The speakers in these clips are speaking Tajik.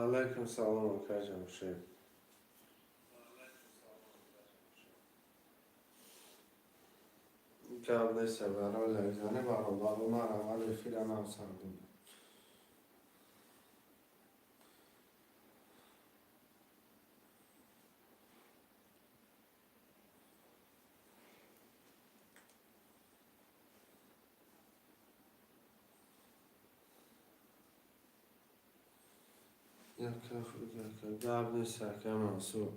Алайкум салом, ака Ҷамшед. Гап нест, барои лайкзанӣ бародаро ман аввал эфира нав сар додам. Гап нест, ака Мансур.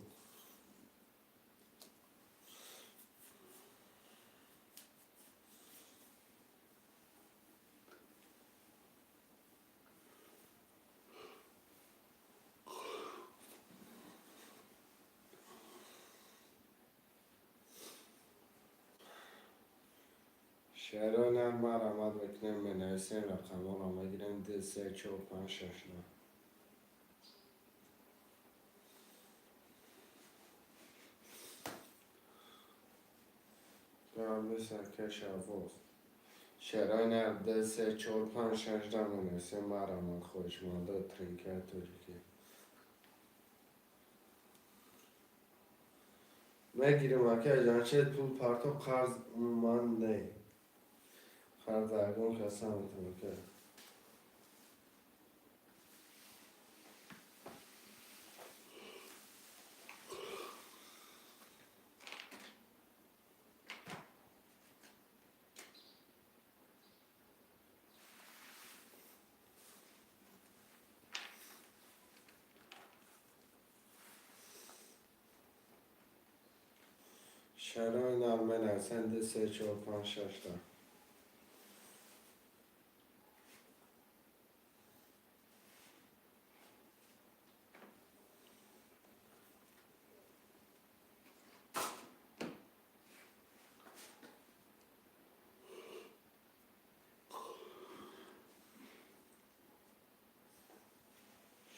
Шерои марҳамат мекунем, менависем, рақамҳоро мегирем: д, се, чор, панҷ, шаш, на. Гап нест, ака Шаввоз. Шерои нар д, се, чор, панҷ, шаш да менависем, марҳамат, хоҳишмандо, тринкаи тоҷикӣ. Мегирем, ака Ҷамшед, пул парто, қарз умуман не. Қарз ягон кас наметавон, ака. Шерои нар менависем: д, се, чор, панҷ, шаш да.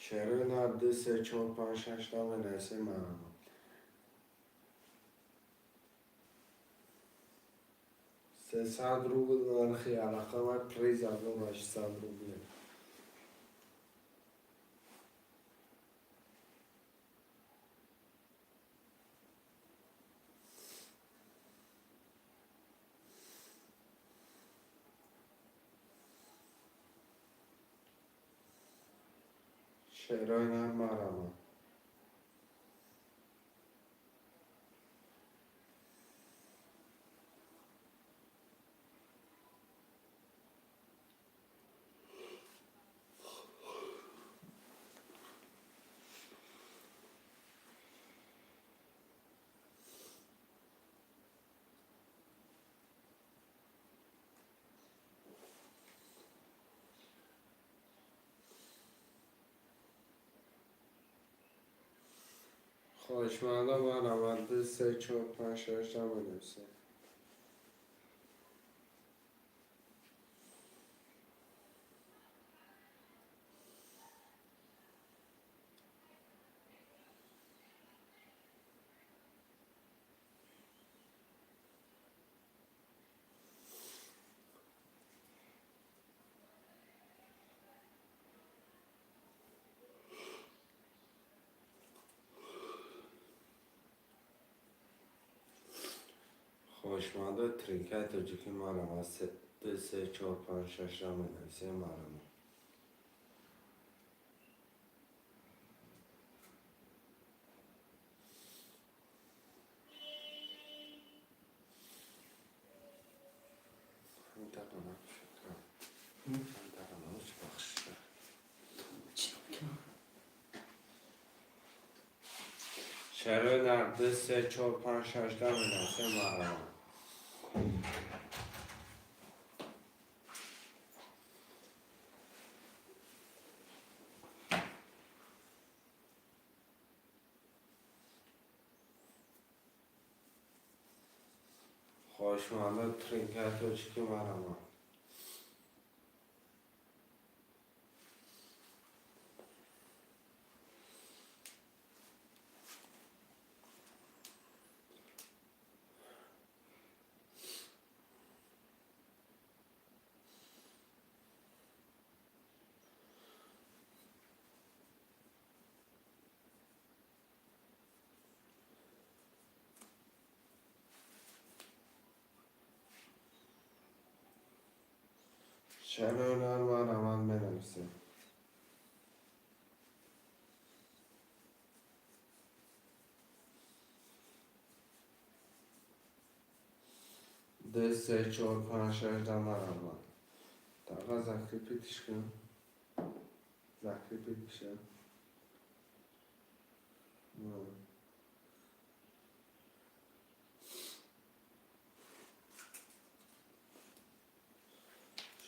Шерои нар д, се, чор, панҷ, шаш да менависем, марҳамат. 300 рубл нархи алақама, приз 1800 рубле. Шерои нар, марҳамат. Хоҳишмандо, марҳамат, д, се, чор, панҷ, шаш да менависем. Хоҳишмандои тринкаи тоҷикӣ, марҳамат, д, се, чор, панҷ, шаш да менависем, марҳамат. Минтақа набошад. Минтақа набошад, бахшиш. Шерои нар д, се, чор, панҷ, шаш да менависем, марҳамат. Хоҳишмандои тринкаи тоҷикӣ, марҳамат. Шарои нар марҳамат, менависем. Ду, се, чор, панҷ, шаш да марҳамат. Тақа закрепить ш кун, закрепить биша.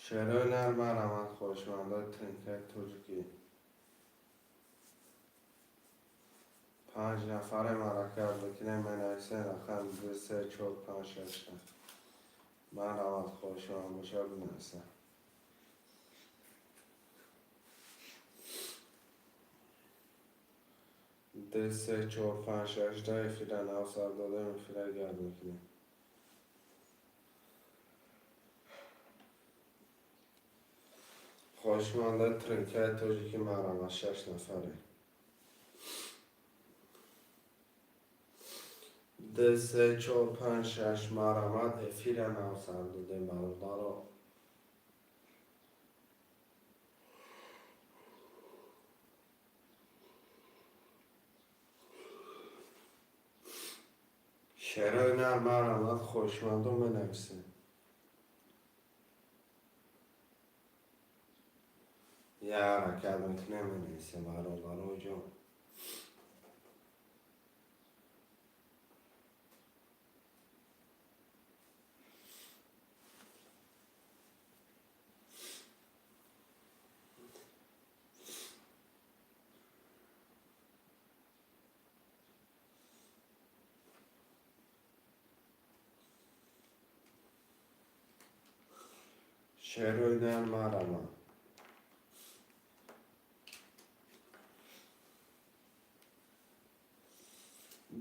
Шерои нар марҳамат, хоҳишмандои тринкаи тоҷикӣ. Панҷ нафаре ҳаракат мекунем, менависем рақам ду, се, чор, панҷ, шашта. Марҳамат, хоҳишманд боша, бинависем. Ду, се, чор, панҷ, шашта. Эфира нав сар додем, эфира гап мекунем. Хоҳишмандаи тринкаи тоҷикӣ, марҳамат, шаш нафаре. Ду, се, чор, панҷ, шаш, марҳамат. Эфира нав сар додем, бародаро. Шерои нар, марҳамат, хоҳишмандо, менависем. Я ҳаракат мекунем, менависем, бародаро ҷон. Шерои нар, марҳамат.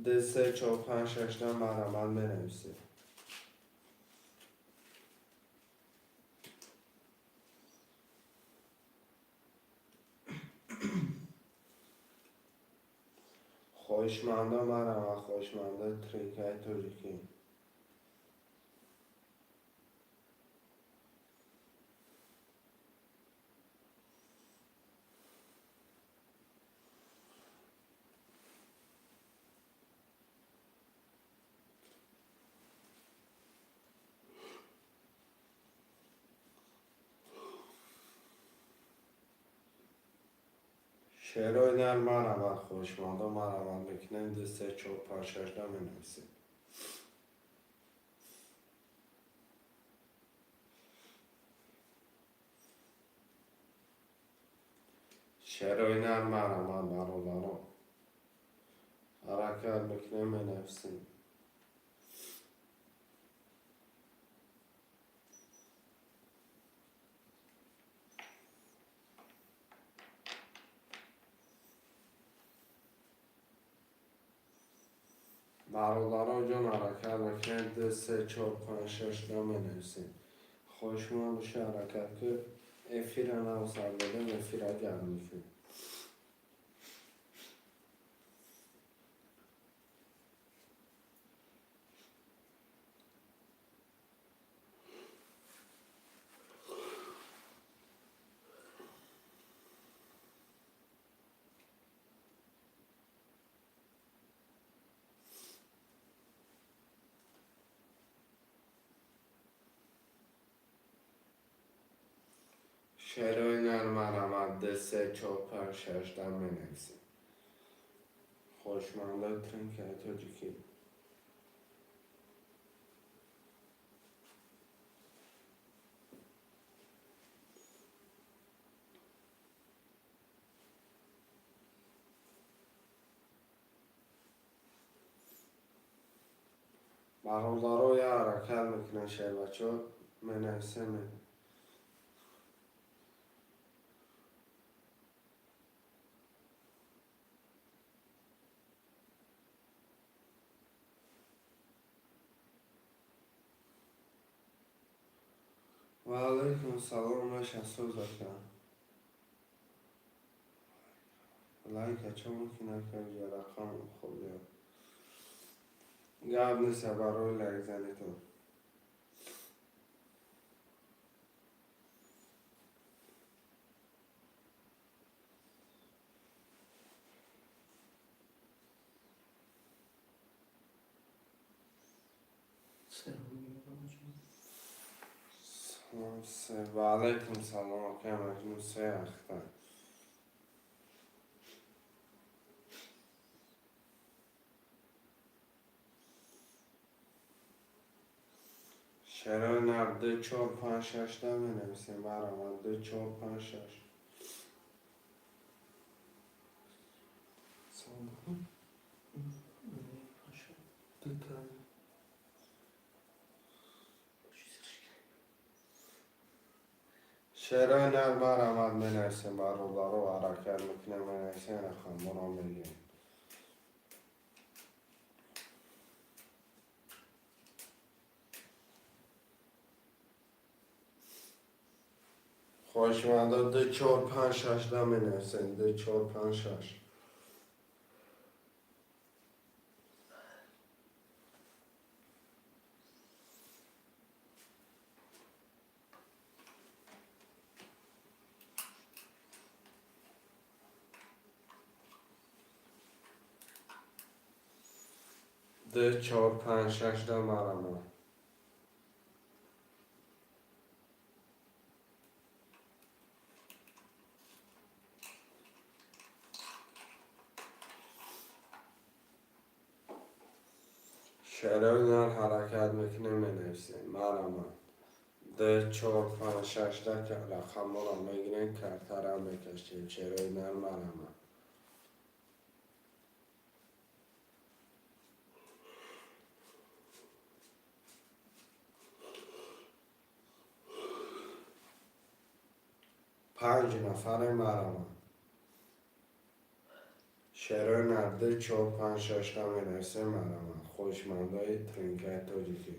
Ду, се, чор, панҷ, шашта, марҳамат, менависем. Хоҳишмандо, марҳамат, хоҳишмандои тринкаи тоҷикӣ. Шерои нар, марҳамат, хоҳишмандо, марҳамат мекунем. Ду, се, чор, панҷ, шашта, менависем. Шерои нар, марҳамат, бародаро, ҳаракат мекунем, менависем. Бародаро ҷон, ҳаракат мекунем. Ду, се, чор, панҷ, шашта, менависем. Хоҳишманд боша, ҳаракат ки эфира нав сар додем, эфира гап мекунем. Шерои нар, марҳамат, ду, се, чор, панҷ, шашта, менависем. Хоҳишмандои тринкаи тоҷикӣ. Бародаро, я ҳаракат мекунанд, шербачо, менависем. Ва алайкум салом, маша сӯзака. Лайка чо мумкин накарди, рақам холия. Гап нест барои лайк занитон. Салом, ва алайкум салом, акай Маҷнун, се ахта. Шерои нар, ду, чор, панҷ, шаш да менависем, баромад, ду, чор, панҷ, шаш. Салом. Дута. Шерои нар, баромад, менависем, бародаро, ҳаракат мекунем, менависем, рақамҳоро мегирем. Хоҳишмандо, ду, чор, панҷ, шаш да менависем, ду, чор, панҷ, шаш. Ду, чор, панҷ, шаш да марама. Шерои нар, ҳаракат мекунем, менависем, марама. Ду, чор, панҷ, шаш да рақамҳоро мегирем, картара мекашем. Шерои нар, марама. Панҷ нафаре, марама. Шерои нар, ду, чор, панҷ, шаш да менависем, марама. Хоҳишмандои тринкаи тоҷикӣ.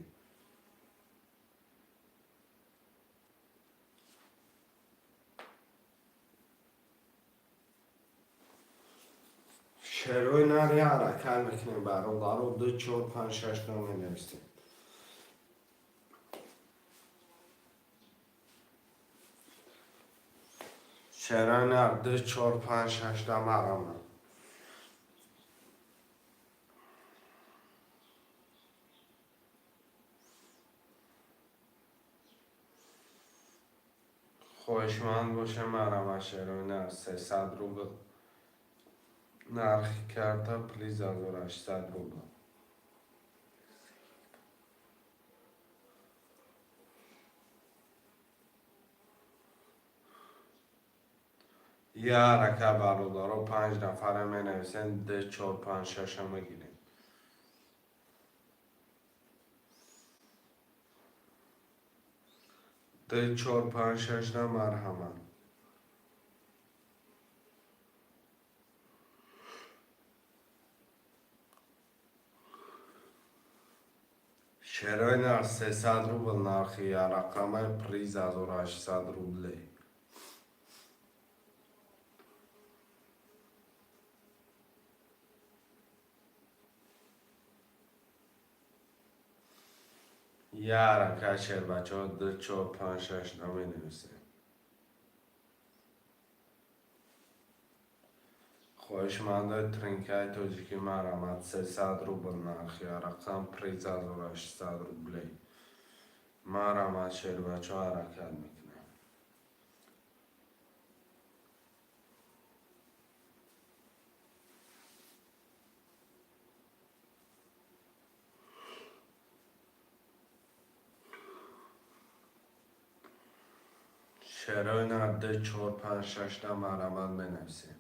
Шерои нар, ҳаракат мекунем, бародаро, ду, чор, панҷ, шаш да менависем. Шерои нар, ду, чор, панҷ, шаш да марама. Хоҳишманд боше, марама, шерои нар, 300 рубл нархи карта, приз 1800 рубл. Я ҳаракат, бародаро, панҷ нафаре менависем, ду, чор, панҷ, шаша мегирем. Ду, чор, панҷ, шаш да марҳамат. Шерои нар, 300 рубл нархи ярақамаи, приз 1800 рубле. Я ҳаракат, шербачаҳо, ду, чор, панҷ, шаш да менависем. Хоҳишмандои тринкаи тоҷикӣ, марҳамат, 300 рубл нархи рақам, приз 1800 рублей. Марҳамат, шербачаҳо, ҳаракат мекунем. Шерои нар, ду, чор, панҷ, шаш да марҳамат менависем.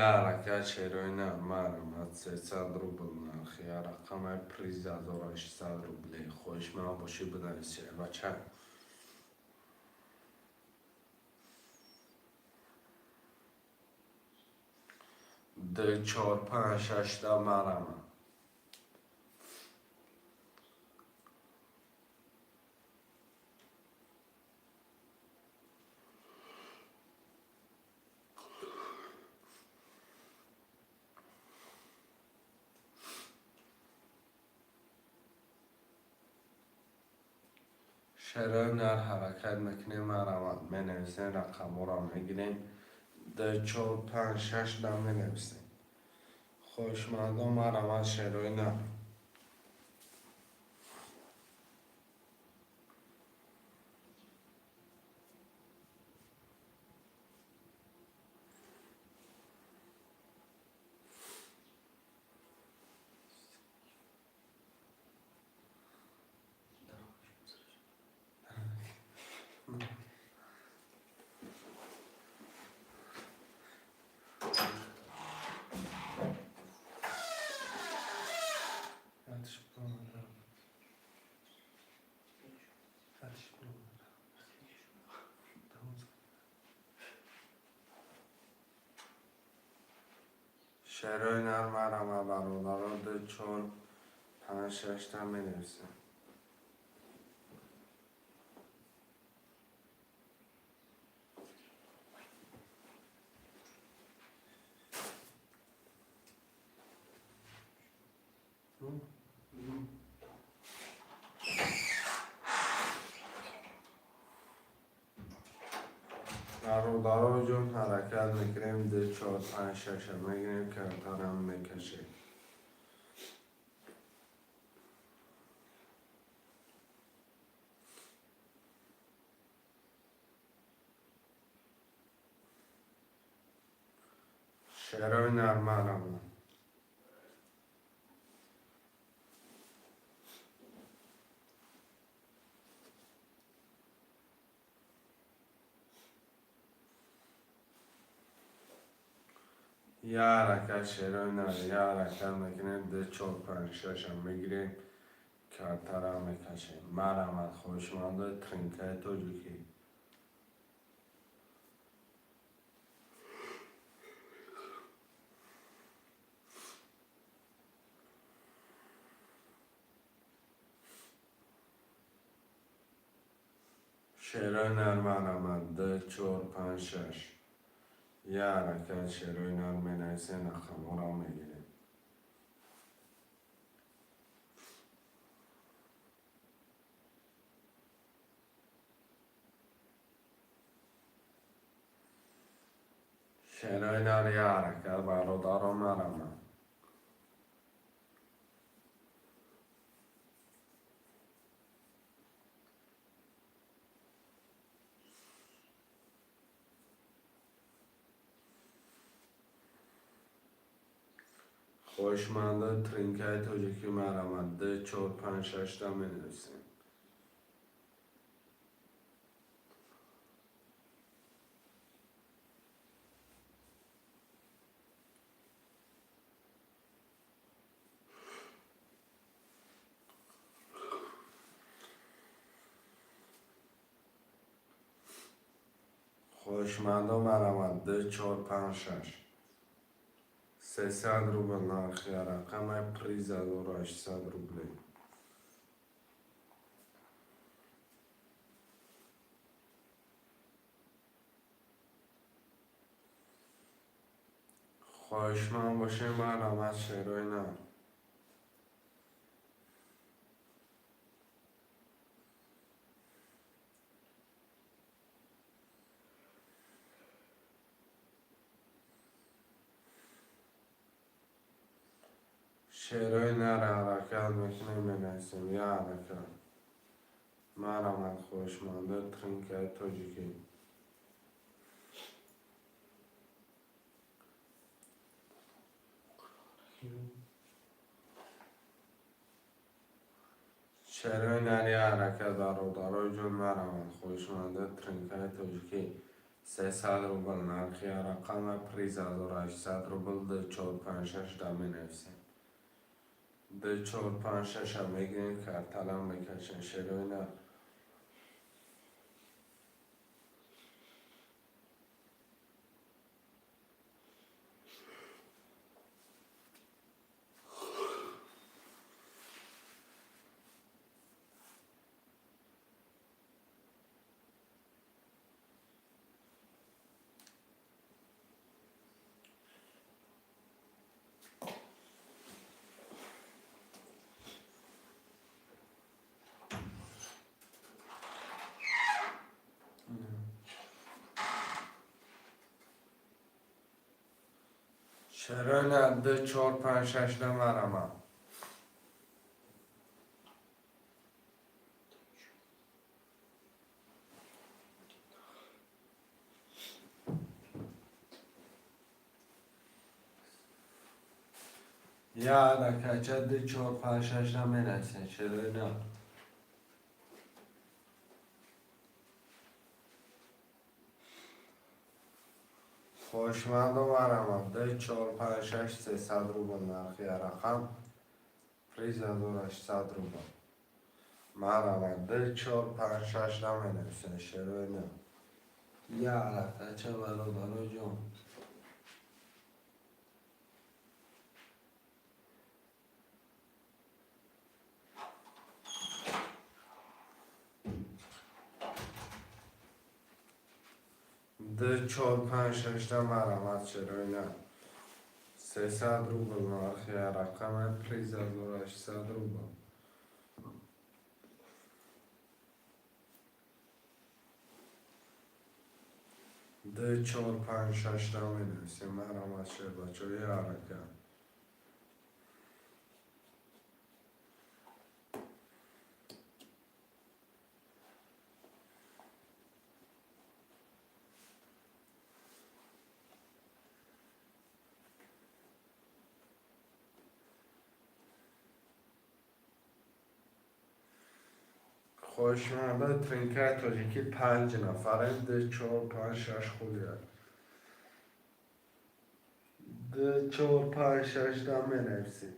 Я ҳаракат, шерои нар, марҳамат, 300 рубл нархи рақамаи, приз 1800 рублей. Хоҳишманд бошӣ, бинавис, шербача. Ду, чор, панҷ, шаш да марҳамат. Шерои нар ҳаракат мекунем, марамад менависем, рақамҳоро мегирем, ду, чор, панҷ, шаш дам менависем. Хоҳишмандон, марамад, шерои нар. Шерои нар, марама, бародаро, ду, чор, панҷ, шашта менависем. Бародаро ҷон, ҳаракат мекунем, ду, чор, панҷ, шаша мегирем, картарам мекашем. Шерои нар, марама. Я ҳаракат, шерои нар, я ҳаракат мекунем, ду, чор, панҷ, шашам мегирем, картара мекашем. Марамад, хоҳишмандои тринкаи тоҷикӣ. Шерои нар, марамад, ду, чор, панҷ, шаш. Я ҳаракат, шерои нар менависем, рақамҳоро мегирем. Шерои нар, я ҳаракат, бародаро, марамад. Хоҳишмандои тринкаи тоҷикӣ, марамад, ду, чор, панҷ, шашта менависем. Хоҳишмандо, марамад, ду, чор, панҷ, шаш. 300 рубл нархи рақамай, приз 1800 рублей. Хоҳишманд бошем, марамад, шерои нар. Шерои нар ҳаракат мекунем, менависем, я ҳаракат. Марамад, хоҳишмандои тринкаи тоҷикӣ. Шерои нар, я ҳаракат, бародарои ҷон, марамад, хоҳишмандои тринкаи тоҷикӣ. 300 рубл нархи рақама, приз 1800 рубл, ду, чор, панҷ, шаш да менависем. Ду, чор, панҷ, шаша мегирем, карталам мекашем, шерои нар. Шерои нар, ду, чор, панҷ, шаш да марама. Я ҳаракатча ду, чор, панҷ, шаш да менависем, шерои нар. Хоҳишмандо, марама. Ду, чор, панҷ, шаш, 300 рубл нархи рақам, приз 1800 рубл. Марама, ду, чор, панҷ, шаш да менависем, шерои нар. Я ҳаракатча, бародаро ҷон. Ду, чор, панҷ, шаш да марҳамат, шерои нар. 300 рубл нархи рақаме, приз 1800 рубл. Ду, чор, панҷ, шаш да менависем. Марҳамат, шербачаҳо, я ҳаракат. Хоҳишманда, тринкаи тоҷикӣ, панҷ нафарем. Ду, чор, панҷ, шаш, хубият. Ду, чор, панҷ, шаш да менависем.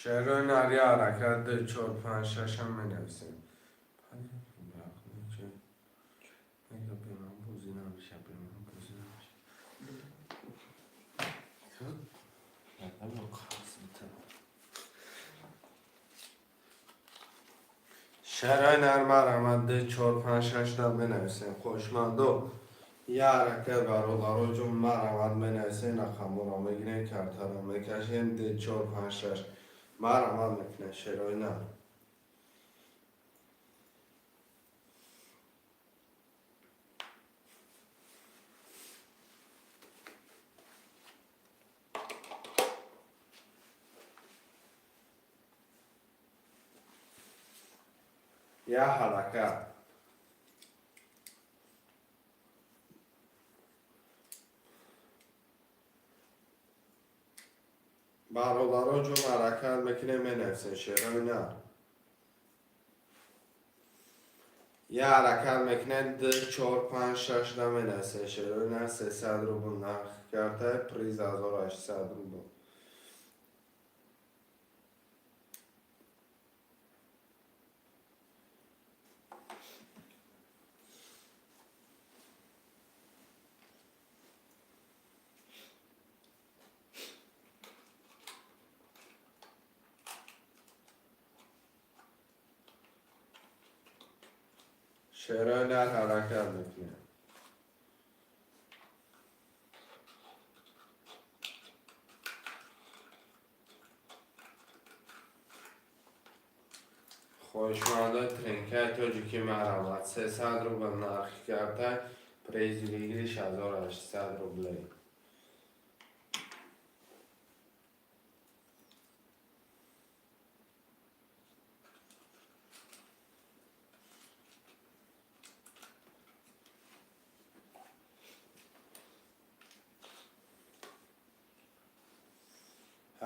Шерои нар, я ҳаракат, ду, чор, панҷ, шашам менависем. Бе ман бозӣ намеша, бе ман бозӣ намеша. Қарз битам. Шерои нар, марҳамат, ду, чор, панҷ, шаш да менависем. Хоҳишмандо, я ҳаракат, бародаро ҷон, марҳамат, менависем, рақамҳоро мегирем, картаро мекашем. Ду, чор, панҷ, шаш, марҳамат мекунем, шерои нар. Я ҳаракат. Бародаро ҷон, ҳаракат мекунем, менависем, шерои нар. Я ҳаракат мекунем, ду, чор, панҷ, шаш да менависем, шерои нар. 300 рубл нарх карта, приз 1800 рубл. Шерои нар, ҳаракат мекунем. Хоҳишмандои тринкаи тоҷикӣ, марҳамат, 300 рубл нархи карта, приз выигрыш 1800 рублей.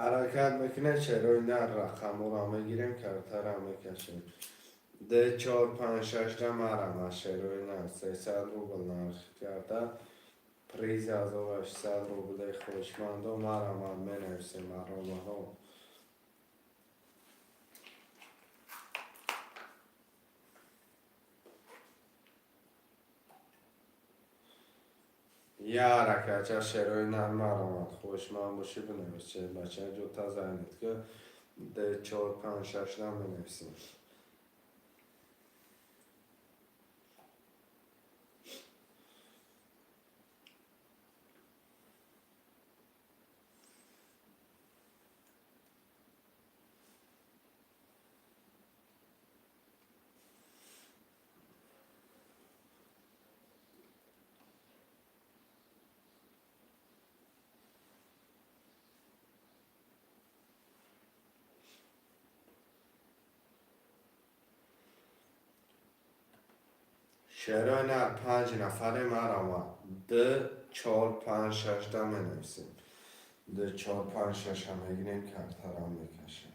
Ҳаракат мекунем, шерои нар, рақамҳоро мегирем, картаро мекашем. Ду, чор, панҷ, шаш да марҳамат, шерои нар. 300 рубл нархи карта, Приз 1600 рублей. Хоҳишмандо, марҳамат, менависем барномаҳо. Я ҳаракатча, шерои нар, марҳамат, хоҳишманд бошӣ, бинавис. Бача ҷота занед, ки д чор панҷ шашда менависем. Шерои нар, панҷ нафаре, марҳамат, д чор панҷ шашда менависем. Д чор панҷ шаша мегирем, картара мекашем.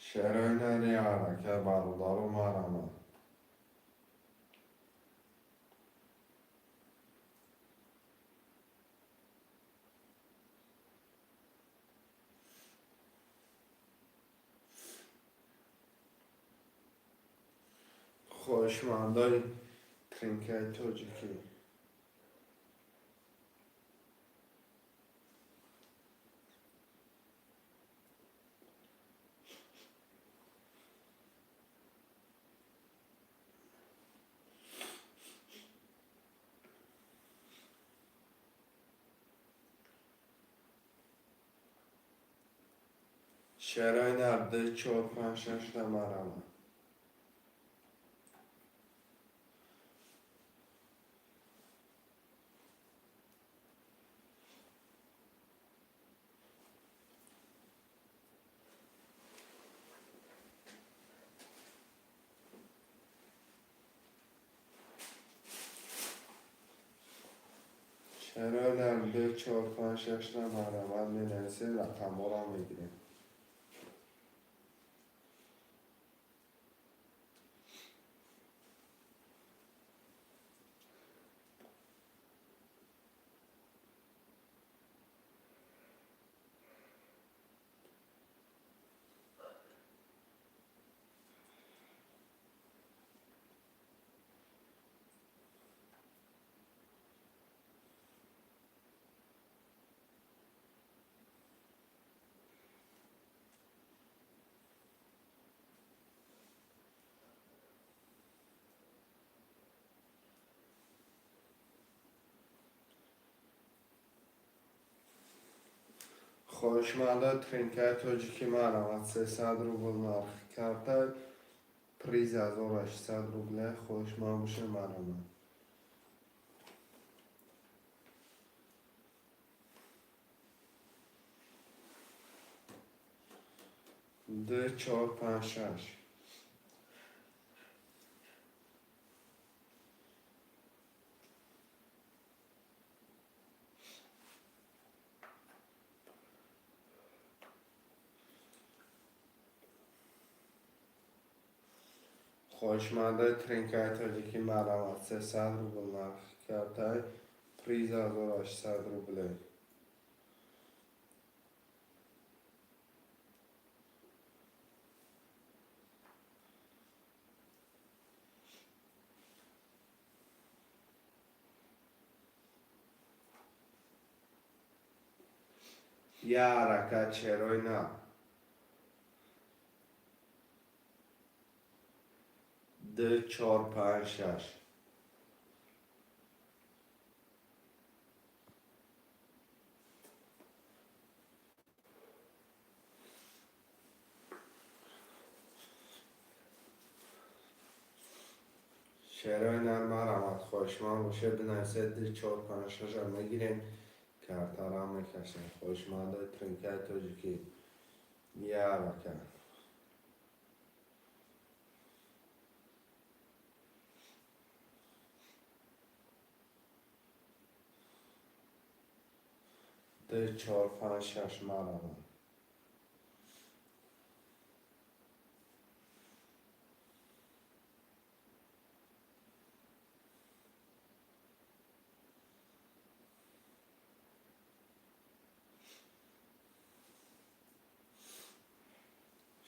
Шерои нари ҳаракат, бародару, марҳамат. Хоҳишмандои тринкаи тоҷикӣ. Шерои нар, д чор панҷ шашда, марҳамат. Шерои нар, д чор панҷ шашда, марҳамат, менависем, рақамҳоро мегирем. Хоҳишмандои тринкаи тоҷикӣ, марҳамат, 300 рубл нархи карта, приз 1600 рубле. Хоҳишманд боше, марҳамат. Д чор панҷ шаш. Хоҳишмандои тринкаи тоҷикӣ, марҳамат, 300 рубл нархи картай, приз 1600 рубле. Я ҳаракат, шерои нар, д чор панҷ шаш. Шерои нар, марҳамат, хоҳишманд боше, бинависед. Д чор панҷ шаша мегирем, картара мекашем. Хоҳишмандои тринкаи тоҷикӣ, я ҳаракат. Ду, чор, панҷ, шаш, марамад.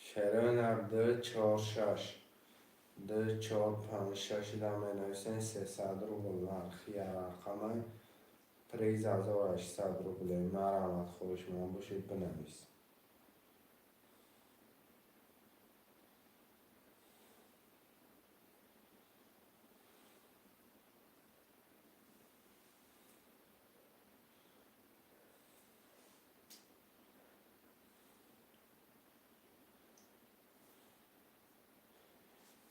Шерои ду, чор, шаш, ду, чор, панҷ, шаш да менависем. 300 рубл нархи рақамай, приз 1800 рублей. Марамад, хоҳишманд бошед, бинавис.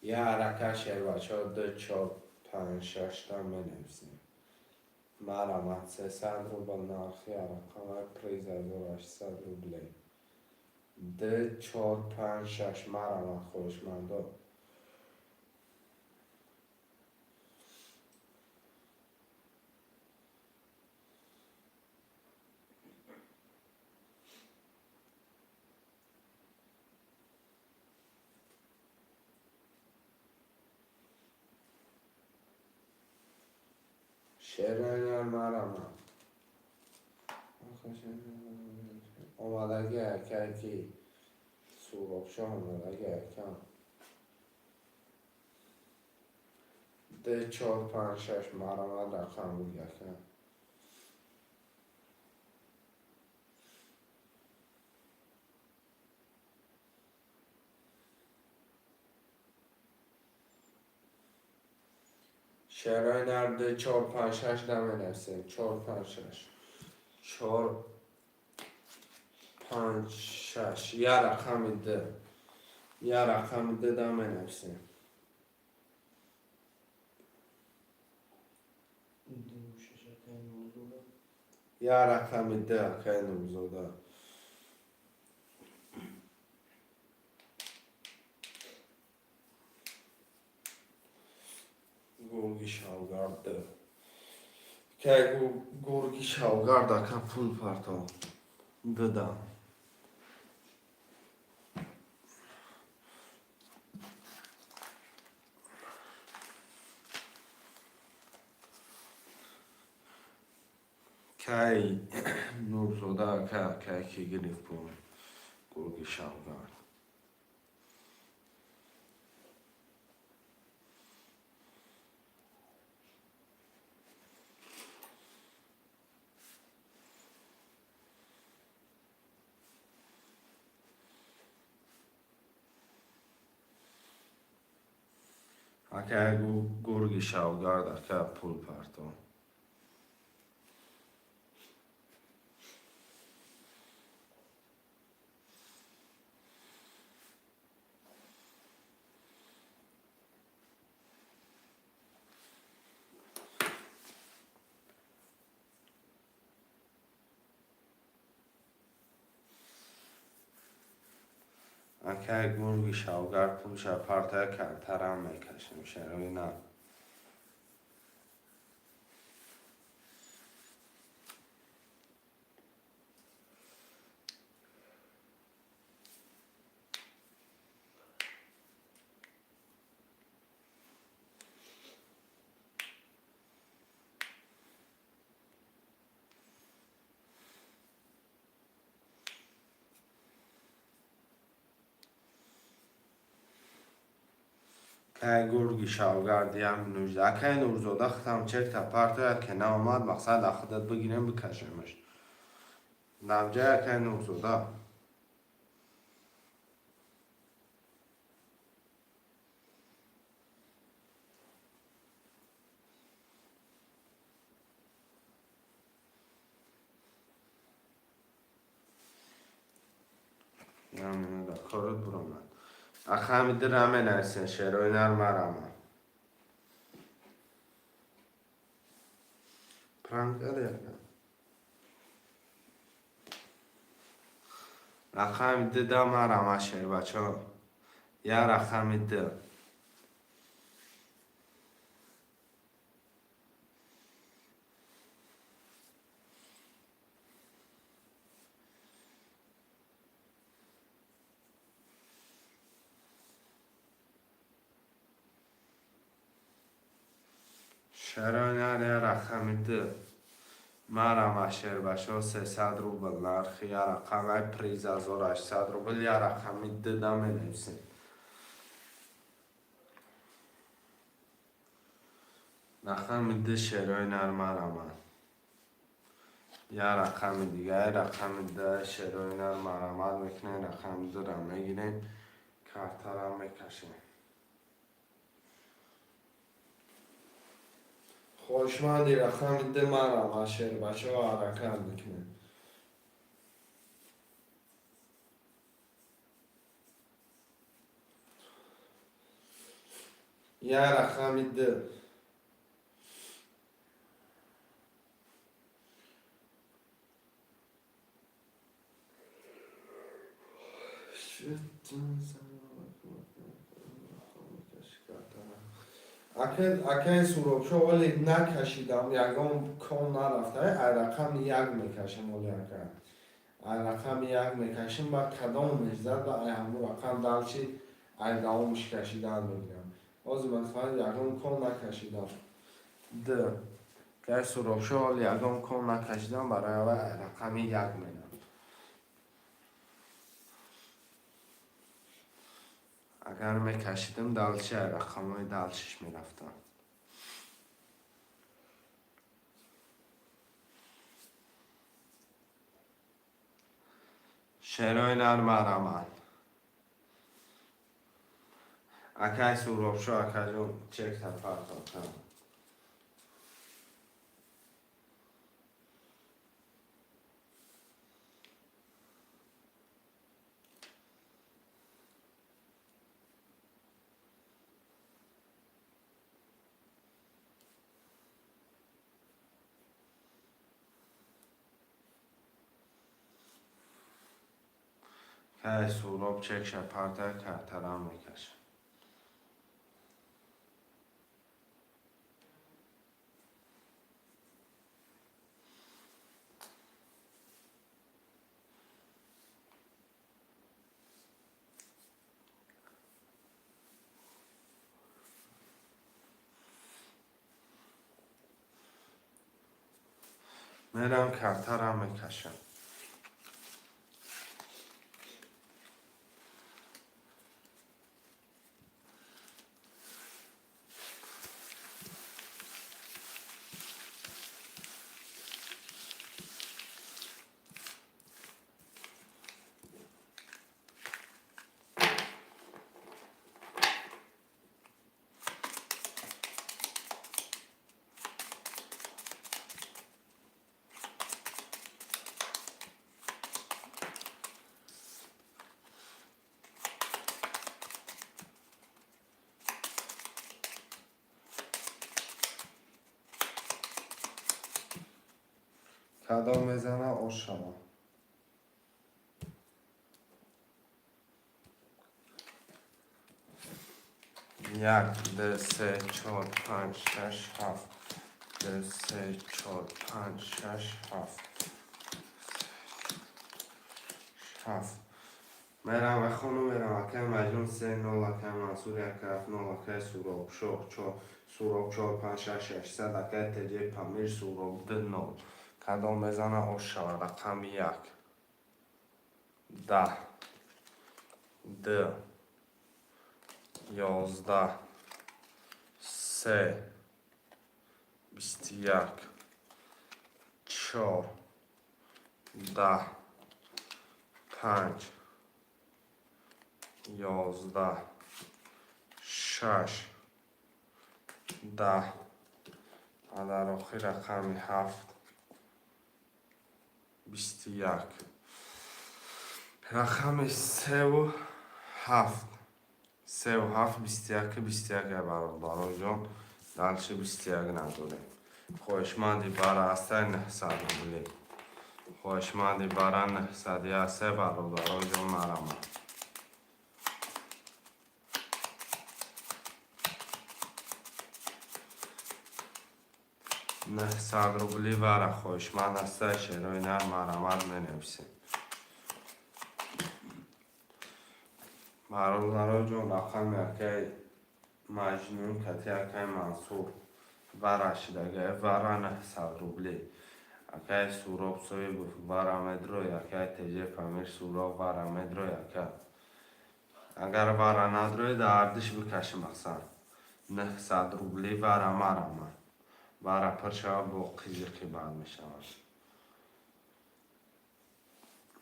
Я ҳарака, шербачаҳо, ду, чор, панҷ, шашта менависем. Марамад, 300 рубл нархи рақамай, приз 1800 рублей. Ду, чор, панҷ, шаш, марамад, хоҳишмандо. Шерои марамад. Омадаги акай ки Суробшоҳ омадаги акам. Ду, чор, панҷ, шаш, марамад, рақам буд, акам. Шерои нар, ду, чор, панҷ, шаш да менависем. Чор, панҷ, шаш, чор, панҷ, шаш. Я рақами д, я рақами д да менависем. Ду, шаш, акай Нурзода. Я рақами д, акай Нурзода. Гурги шавгард, кай гурги шавгард, ака, пул парто дда. Кай Нурзода, ака, кай ки гирифт пул гурги шавгард. Ака гурги шавгард, ака, пул парто. Акай гурги шавгард пулша партая, картарам мекашем, шерои на. Кай гурги шавгард ям 19. Акай Нурзода, хитам чекта партоя, ки наомад, мақсад ахудат бигирем, бикашемаш навҷай, акай Нурзода. Корот буромад. Аха, ҳамиди раме нависен, шерои нар, марама. Пранк ака. Рақами д да марама, шербачо. Я рақами д. Шерои нар я рақами ду. Марама, шербашо, 300 рубл нархи я рақам, ай приз 1800 рубл. Я рақами дуда менависем. Рақами ду, шерои нар, марама. Я рақами дига, рақами ду, шерои нар, марамат мекунем. Рақами дура мегирем, картара мекашем. Хоҳишманди рақами ду, марама, шербачаҳо, ҳаракат мекунем. Я рақами ду. Акаи Суробшо, вале накашидам, ягон кон нарафта. Ай рақами як мекашем оли, ака. Ай рақами як мекашем, ба кадом мезад, ба ай ҳамун рақам дальше ай давомш кашидан мегирам. Ҳозир, масалан, ягон кон накашидам. Д акаи Суробшо, ҳоли ягон кон накашидам, барои аввал ай рақами як мерам. Агар мекашидам, дальше ай рақамҳои дальше ш мерафтам. Шерои нар, марамат. Акай Суробшо, акаҷон, чекта партофтам. Акай Суроб чекша парта, картарам мекашам. Мерам, картарам мекашам. Кадом мезана, ош шавам. Як, ду, се, чор, панҷ, шаш, ҳафт. Ду, се, чор, панҷ, шаш, ҳафт, ҳафт. Мерам мехону мерам. Акай Маҷнун се нол, акай Мансур як ҳафт нол, акай Суроб шоҳ чор, Суроб чор, панҷ, шаш, 600, акай Теҷаи Памир, Суроб ду нол. Кадом мезана, ош шавад? Рақами як, 10, ду, 11, се, 21, чор, 10, панҷ, 11, шаш, 10 ва дар охир рақами ҳафт, 21. Рақами севу ҳафт, севу ҳафт, 21, 21. Бародароҷон, дальше 21 надорем. Хоҳишманди бара ҳастай, 900 рубли. Хоҳишманди бара 900 ҳастай, бародароҷон, марама. 900 рубли вара хоҳишманд ҳастай, шерои нар, марамат менависем. Бародароҷон, рақами акаи Маҷнун кати акаи Мансур Вара шидага, вара 900 рублей. Акай Суроб Соибов, вара медрой, акай Теже Памир Суроб, вара медрой, ака. Агар вара надрой, да ардиш бикаши мақсад. 900 рубли вара марама. Вара пур шава, бо қизиқи бад мешавад.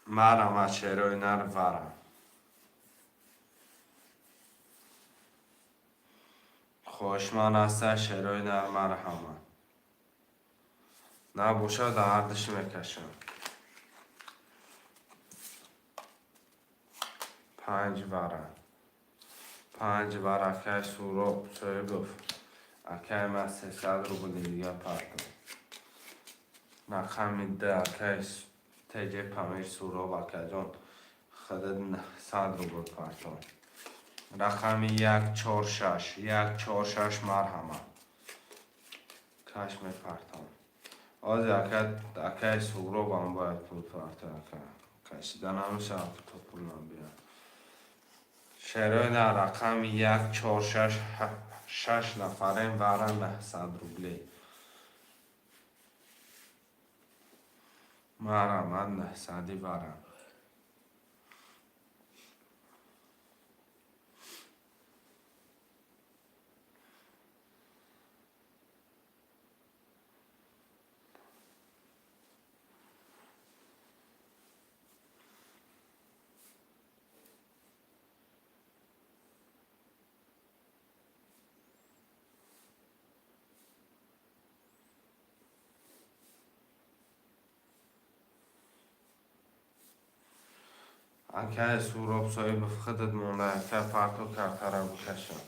Марама, шерои нар, вара. Хоҳишманд аста, шерои нар, марҳама. Набошад, ардиш мекашам. Панҷ вара. Панҷ вара, акай Суроб Соибов. Акай ман 300 рубли дига партом. Рақами д, акай Теҷе Памир Суроб, акаҷон, худат 900 рубл партом. Рақами як, чор, шаш, як, чор, шаш, марҳама. Каш мепартом. Ҳозир акаи Суробам бояд пул парто, ака. Кашида намешавад, то пул набиёд. Шерои нар, рақами як, чор, шаш, шаш нафарем, вара 900 рублей. Марҳамат, 900-и вара. Акай Суроб Соибов, худат монда, ака, парто, картара бикашам.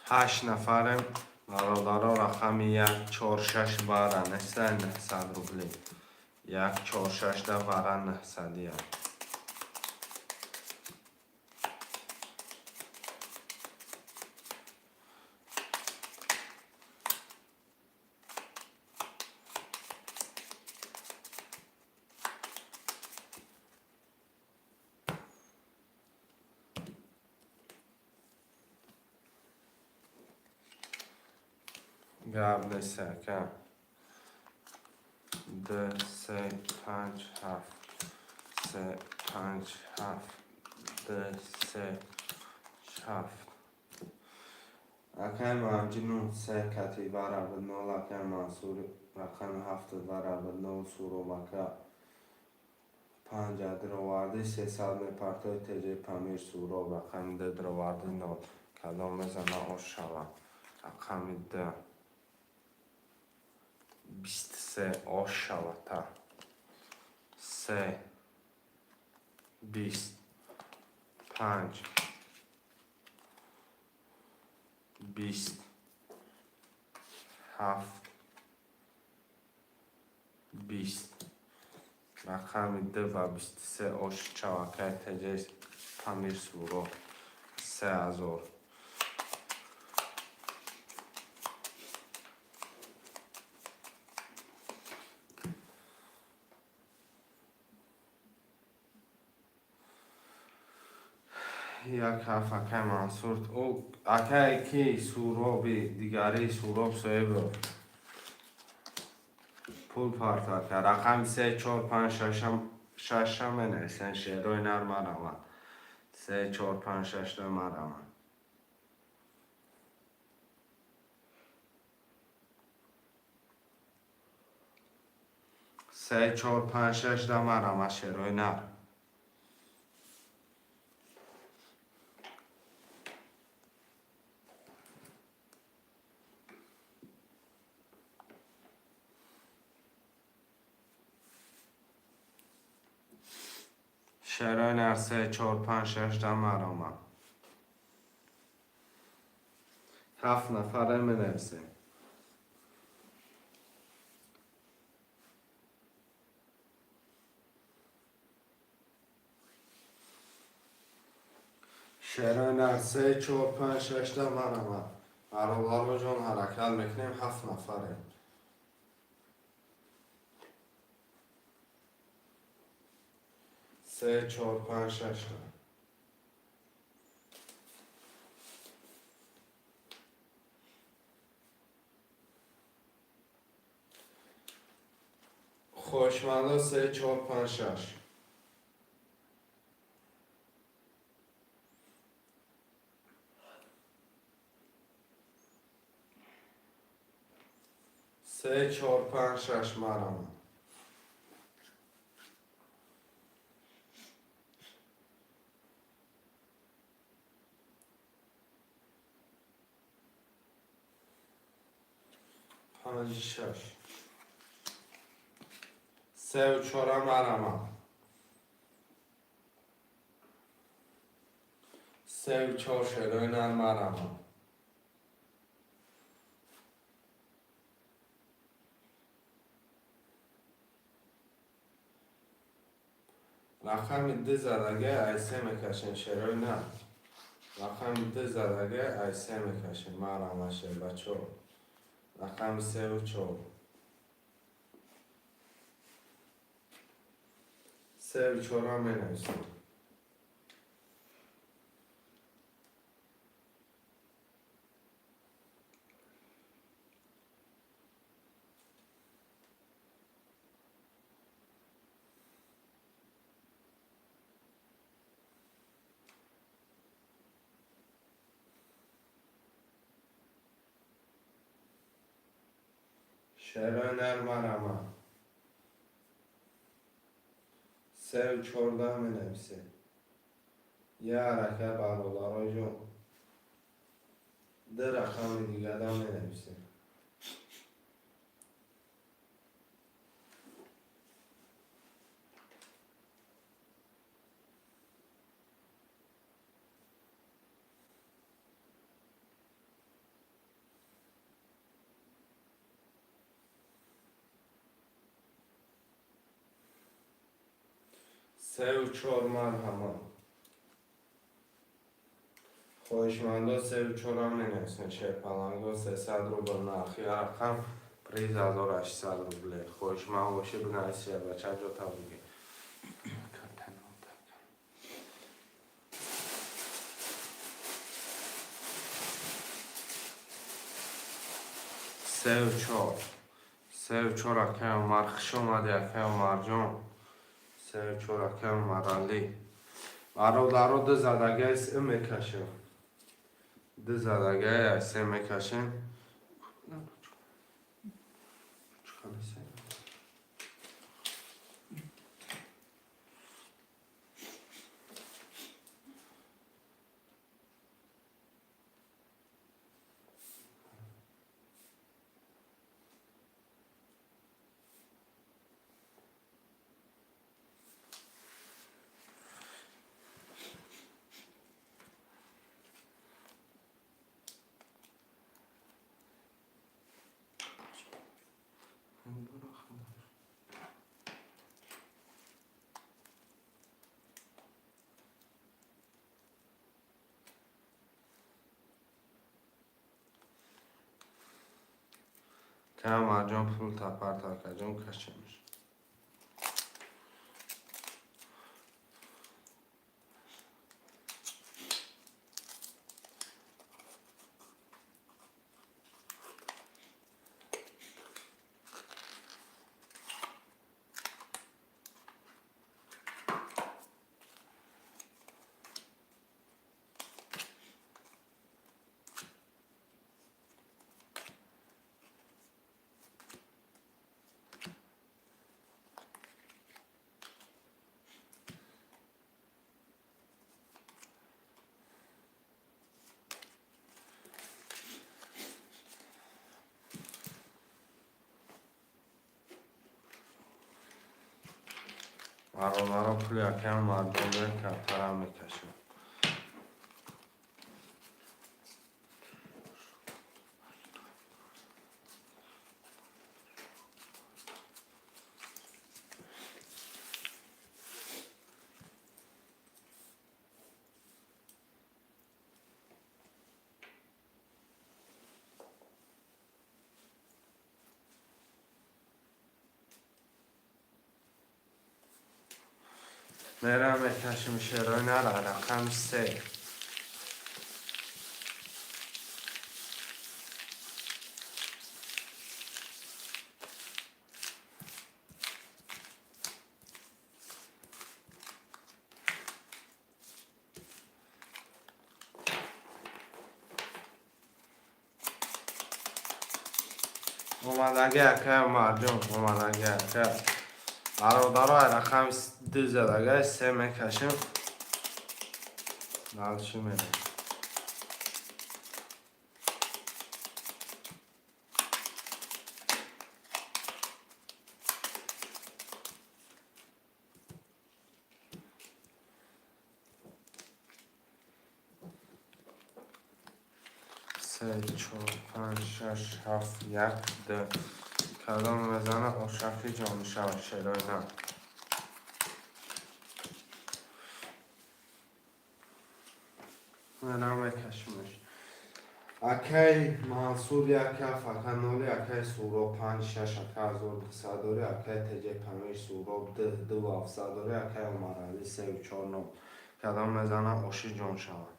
Ҳашт нафарем, бародаро, рақами як, чор, шаш, вара нестай, 900 рубли. Як, чор, шашда вара 900-ия. Гап нест, ака. Д, се, панҷ, ҳафт, се, панҷ, ҳафт, д, се, ҳафт. Акай Маҷнун, се кати вара буд нол, акай Мансур, рақами ҳафтад вара буд нол, Суроб ака панҷа дировардӣ, 300 мепартои Теҷаи Памир Суроб, рақами д дировардӣ нол. Кадом мезана, ош шава. Рақами д 23, ош шавата. Се, 25, 27, 20. Рақами д ва 23 ош чавакай Теҷаи Памир Суроб, 3000. Як ҳафт, акай Мансур. Ӯ акай ки Суроби дигари Суроб Соибов. Пул парто, ака. Рақами се, чор, панҷ, шашам, шашам менависен, шерои нар, мараванд. Се, чор, панҷ, шашда мараванд. Се, чор, панҷ, шашда мараванд, шерои нар. Шерои нар, се, чор, панҷ, шашда маромад. Ҳафт нафаре менависем. Шерои нар, се, чор, панҷ, шашда маромад. Бародароҷон, ҳаракат мекунем, ҳафт нафарем. Се, чор, панҷ, шашта. Хоҳишмандо, се, чор, панҷ, шаш. Се, чор, панҷ, шаш, марама. Панҷ, шаш. Сеу чора, марама. Сеу чор, шерои нар, марама. Рақами ду задага, ай се мекашем, шерои нар. Рақами ду задага, ай се мекашем, марама, шербачо. Рақами сеу чор. Сеу чора менависем. Шерои нар, марама. Сеу чорда менависем. Я ҳарака, бародароҷон. Ду рақами дигада менависем. Сеу чор, марҳамат. Хоҳишмандо, сеу чора менависем. Шерпаланго, 300 рубл нархи рақам, приз 1800 рубле. Хоҳишманд бошӣ, бинавис, шербача, ҷота бигир. Сеу чор. Сеу чор, акай Умар, хуш омадӣ, акай Умарҷон. Сеу чор, акай Умаралӣ. Бародаро, ду задагаи се мекашем. Ду задагаи се мекашем. Камарҷон, пул тапар такаҷон, кашемш. Бародаро, пули акаи Умарҷон картара мекашем. Мерам, мекашим шерои нара, рақами се. Омадаги, акай Умарҷон, омадаги, ака. Бародаро, рақами ду задагай, се мекашем. Дальше мерем. Се, чор, панҷ, шаш, ҳафт, як, ду. Кадом мезана, ошаки ҷон мешавад, шерои на. Мерам, мекашимаш. Акай Мансур як ҳафт, ака ноли, акай Суроб панҷ, шаш, ака 1200 дорӣ, акай Теҷаи Памир Суроб ду, ду ҳафтсад дорӣ, акай Умаралӣ сеу чор нол. Кадом мезана, оши ҷон шавад.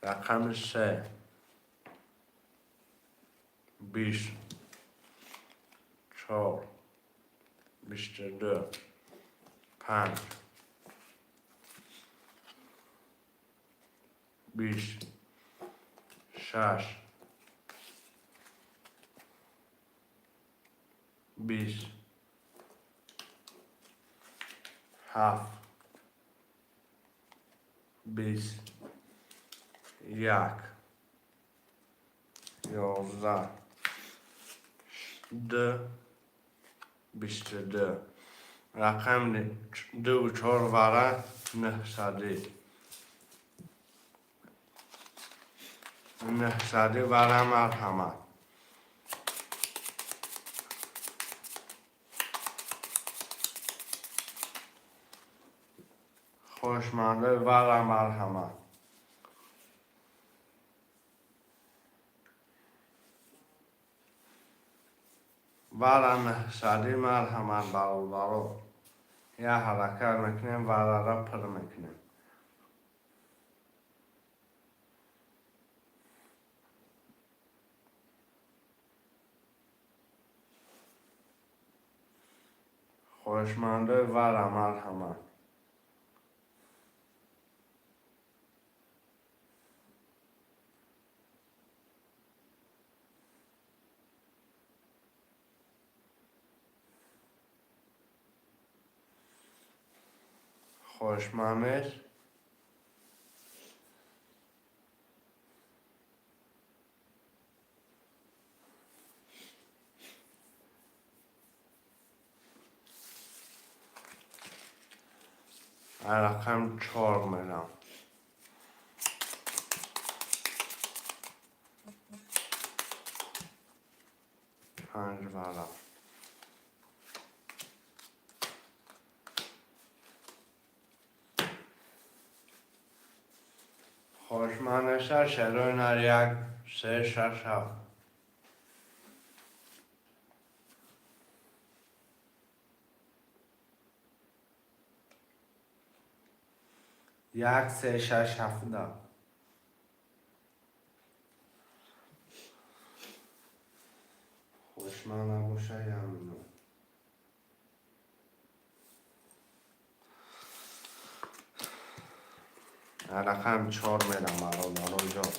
Рақами се. 20, чор, 22, панҷ, 20, шаш, 20, ҳафт, 20, як, 11, ду, 22. Рақами дуву чор вара, нӯҳсадӣ. Нӯҳсадӣ вара, марҳамат. Хушмандои вара, марҳамат. Вара нӯҳсадӣ, марҳамат, бародаро. Як ҳаракат мекунем, варара пур мекунем. Хоҳишмандои вара, марҳамат. Хоҳишмандеш. Рақам чор мерам. Панҷ вара. Хоҳишмандеша, шерои нар, як, се, шаш, ҳафт. Як, се, шаш, ҳафт, да. Хоҳишманд набоша, як минут. Рақам чор мерам, бародароҷон.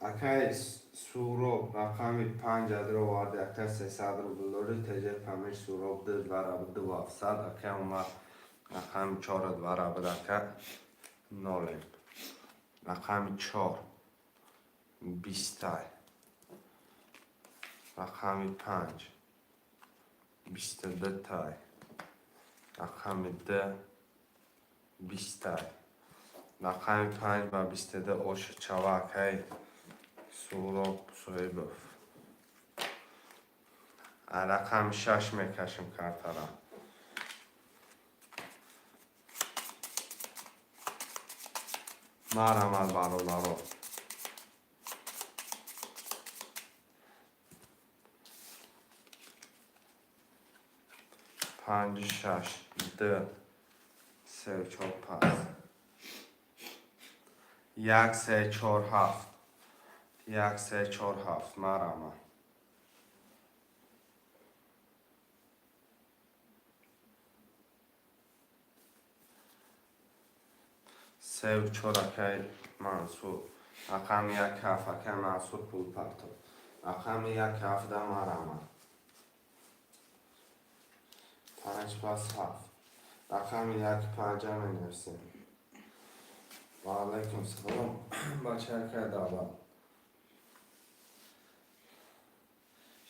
Акай Суроб, рақами панҷ адро оварди, ака, 300 рубл дорӣ, Теҷаи Памир Суроб ду вара, ду ҳафтсад, акай Умар, рақами чор вара буд, ака, нолем. Рақами чор бистай. Рақами панҷ 22 тай. Рақами ду бистай. Рақами панҷ ба 22 оши чава, акаи Суҳроб Соҳибов. Рақами шаш мекашем картара. Марҳамат, бародаро. Панҷу шаш, д, се, чор, пас. Як, се, чор, ҳафт. Як, се, чор, ҳафт. Марҳамат. Сеу чор, акаи Мансур. Рақами як ҳафт, акаи Мансур пул партоб. Рақами як ҳафта, марҳамат. Панҷ пас ҳафт. Рақами як панҷа менависем. Ва алайкум салом, бача, акаи Давлат.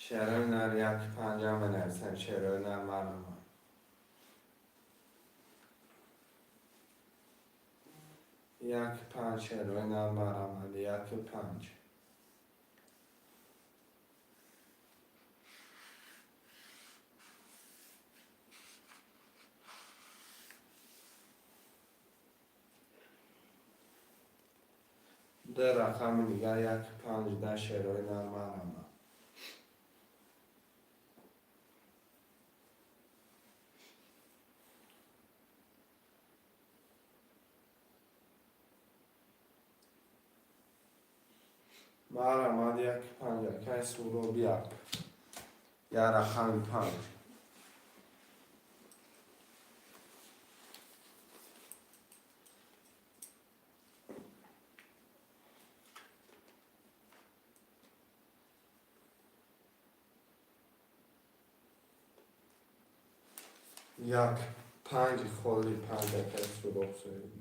Шерои нар як панҷа менависем. Шерои нар, марҳамат. Як панҷ, шерои нар, марҳамат. Як панҷ. Ду рақами дигар як панҷ да, шерои нар, марҳамат. Марҳамат, як панҷ, акаи Суҳроб, як. Як рақами панҷ. Як панҷи холи панҷ, акаи Суҳроб Соҳиб.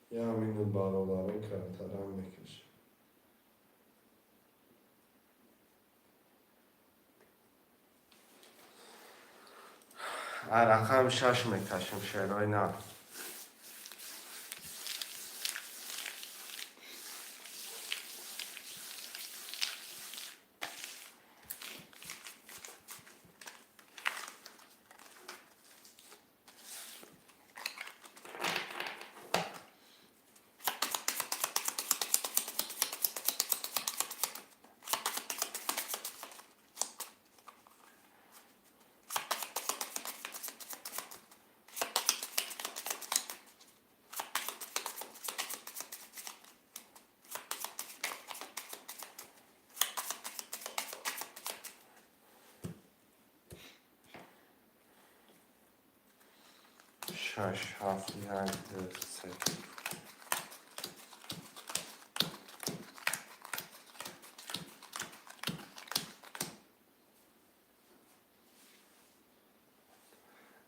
Як минут, бародарон, картарам мекашем. Рақами шаш мекашем, шерои нар. Шаш, ҳафт, як, ду, се.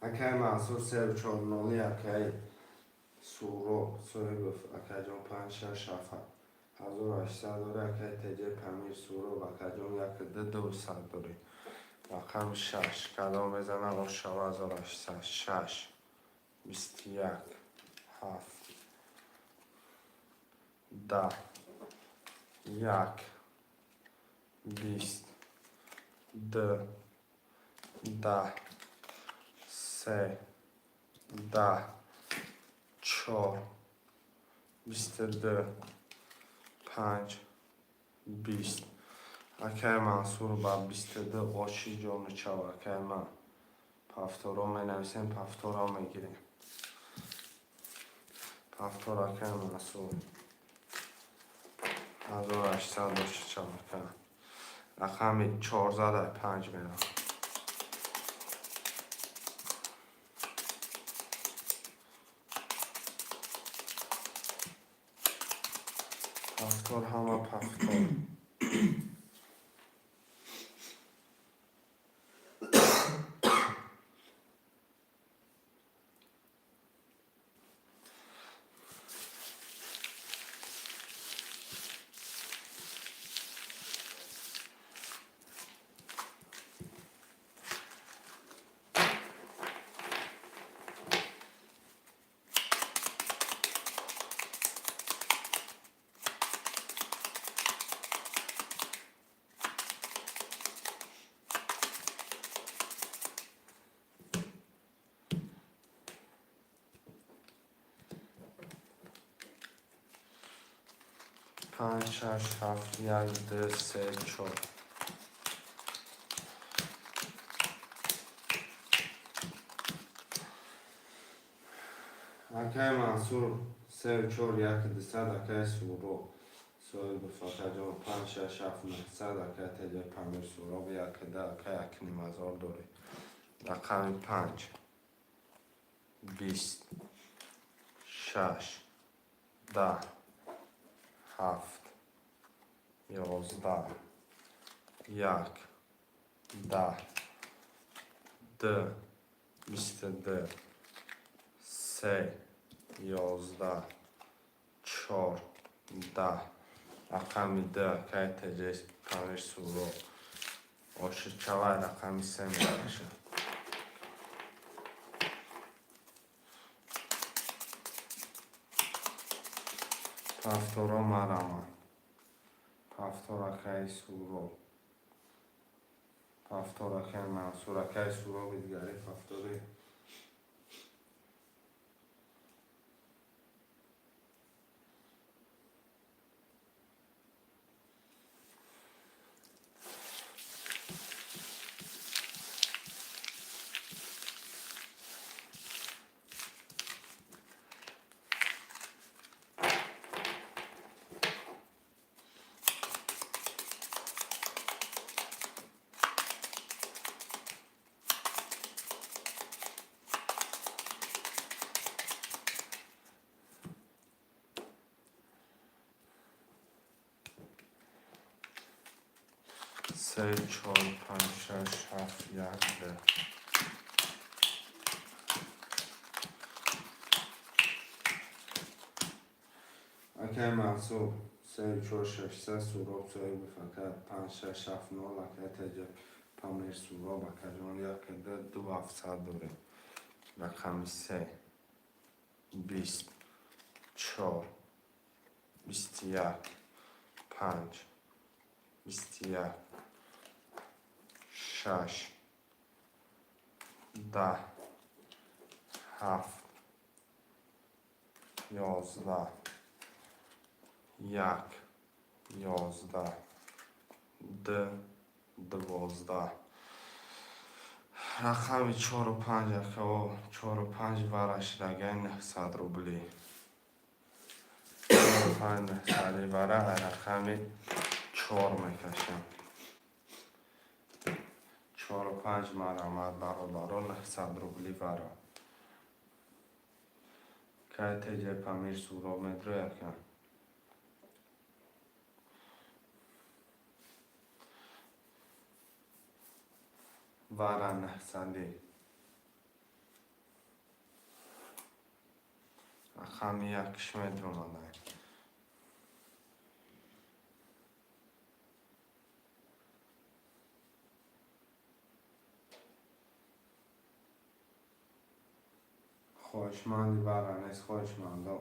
Акаи Мансур севу чор ноли, акаи Суҳроб Соҳибов, акаҷон, панҷ, шаш, ҳафт, 1800 дорӣ, акаи Теҷаи Памир Суҳроб, акаҷон, як ду, 200 дорӣ. Рақами шаш кадом мезанад ошава 1800? Шаш, 21, ҳафт, 10, як, 20, ду, 10, се, 10, чор, 22, панҷ, 20. Акаи Мансур ба 22 оши ҷону чав, акаи ман. Повторо менависем, повторо мегирем. Повтор, акаи Мансур. 1800 оши чав, ака. Рақами чорзада панҷ меравад. Повтор, ҳама повтор. Панҷ, шаш, ҳафт, як, ду, се, чор. Акай Мансур, сеу чор, як, дусад. Акай Суроб, соҳиби фатаҷон, панҷ, шаш, ҳафт, нӯҳсад. Акай Теҷаи Памир Суроб, як, ду, акай, 1,5 ҳазор дорӣ. Рақами панҷ, 20, шаш, 10, ҳафт, 11, як, 10, ду, 22, се, 11, чор, 10. Рақами ду, акай Теҷаи Памир Суроб, ошичавай. Рақами се мебошад. Повторо марама. Повтор, акаи Суроб. Повтор, акаи Мансур. Акаи Суроби дигари повтори. Се, чор, панҷ, шаш, ҳафт, як, ду. Акай Мансур, сею чор, шашсад. Суроб, соҳиби факат, панҷ, шаш, ҳафт, нол. Акай Теҷа Памир Суроб, акаҷон, як, ду, ду, ҳафтсад дорем. Рақами се, 20, чор, 21, панҷ, 21, шаш, 10, ҳафт, 11, як, 11, ду, 12. Рақами чору панҷ, акао, чору панҷ варашидагай, 900 рубли. Чору панҷ, 900-и вара. Рақами чор мекашам. Чору панҷ, марамад, бародаро, 900 рубли вара. Кай Теҷаи Памир Суроб медрояд, ака? Вара 900-ӣ. Рақами якш медромадай. Хоҳишманди вара нест, хоҳишмандо?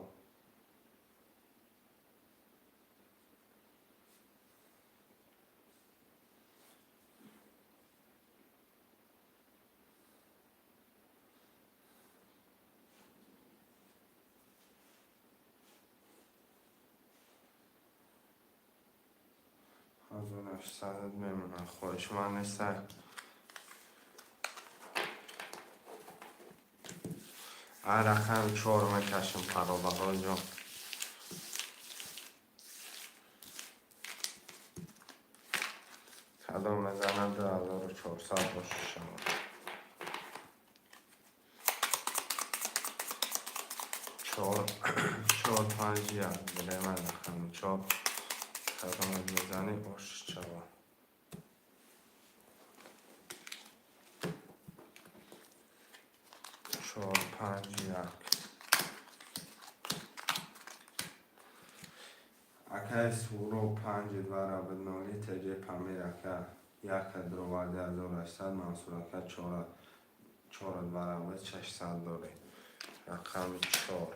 1800 мемонад. Хоҳишманд нестай? Ай рақами чор мекашем, бародароҷон. Кадом мезанад, 2400 боши шумо. Чор, чор, панҷ, як. Билемай, рақами чор кадом мезанӣ, ошчава. Чор, панҷ, як. Акаи Суро, панҷ вара буд, ноли. Теҷаи Памир, ака, яка дроварди, 1800. Мансур ака, чора вара буд, 600 дорем. Рақами чор,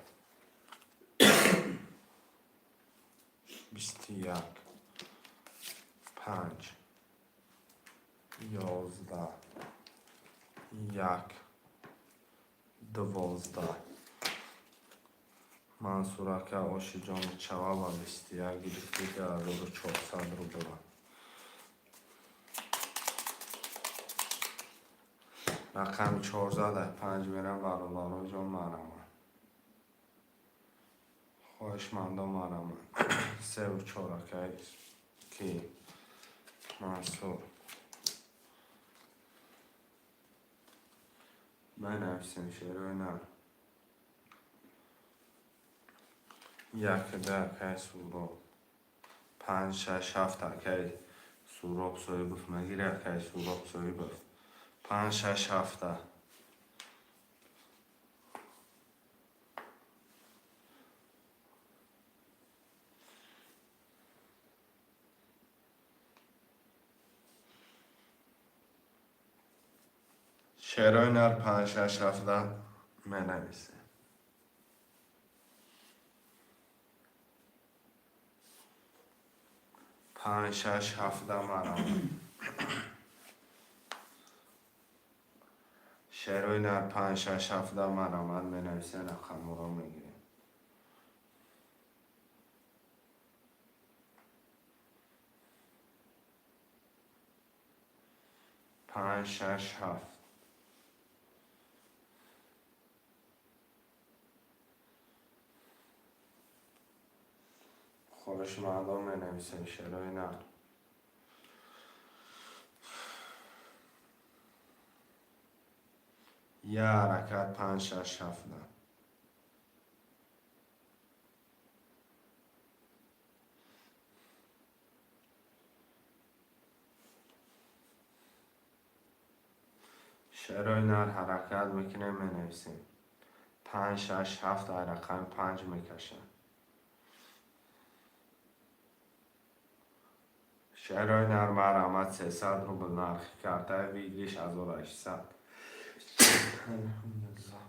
21, панҷ, 11, як, 12. Мансур ака, оши ҷони чавала 21 гирифти, 2400 рубла. Рақами 14 5 мерам, бародароҷон, мараман. Хоҳишмандо, мараман. Севу чор, акай ки Мансур. Менависем, шерои нар. Як, ду, акай Суроб. Панҷ, шаш, ҳафт, акай Суроб Соҳибов мегири, акай Суроб Соҳибов. Панҷ, шаш, ҳафта. Шерои нар, панҷ, шаш, ҳафта менависем. Панҷ, шаш, ҳафта, марамад. Шерои нар, панҷ, шаш, ҳафта, марамад, менависем, рақамҳоро мегирем. Панҷ, шаш, ҳафт. Хоҳишмандон, менависем, шерои нар. Я ҳаракат, панҷ, шаш, ҳафта. Шерои нар, ҳаракат мекунем, менависем. Панҷ, шаш, ҳафт, ай рақами панҷ мекашам. Шерои нар, марҳамат, 300 рубл нархи картаи, выигрыш 1800. Алҳамдулиллоҳ.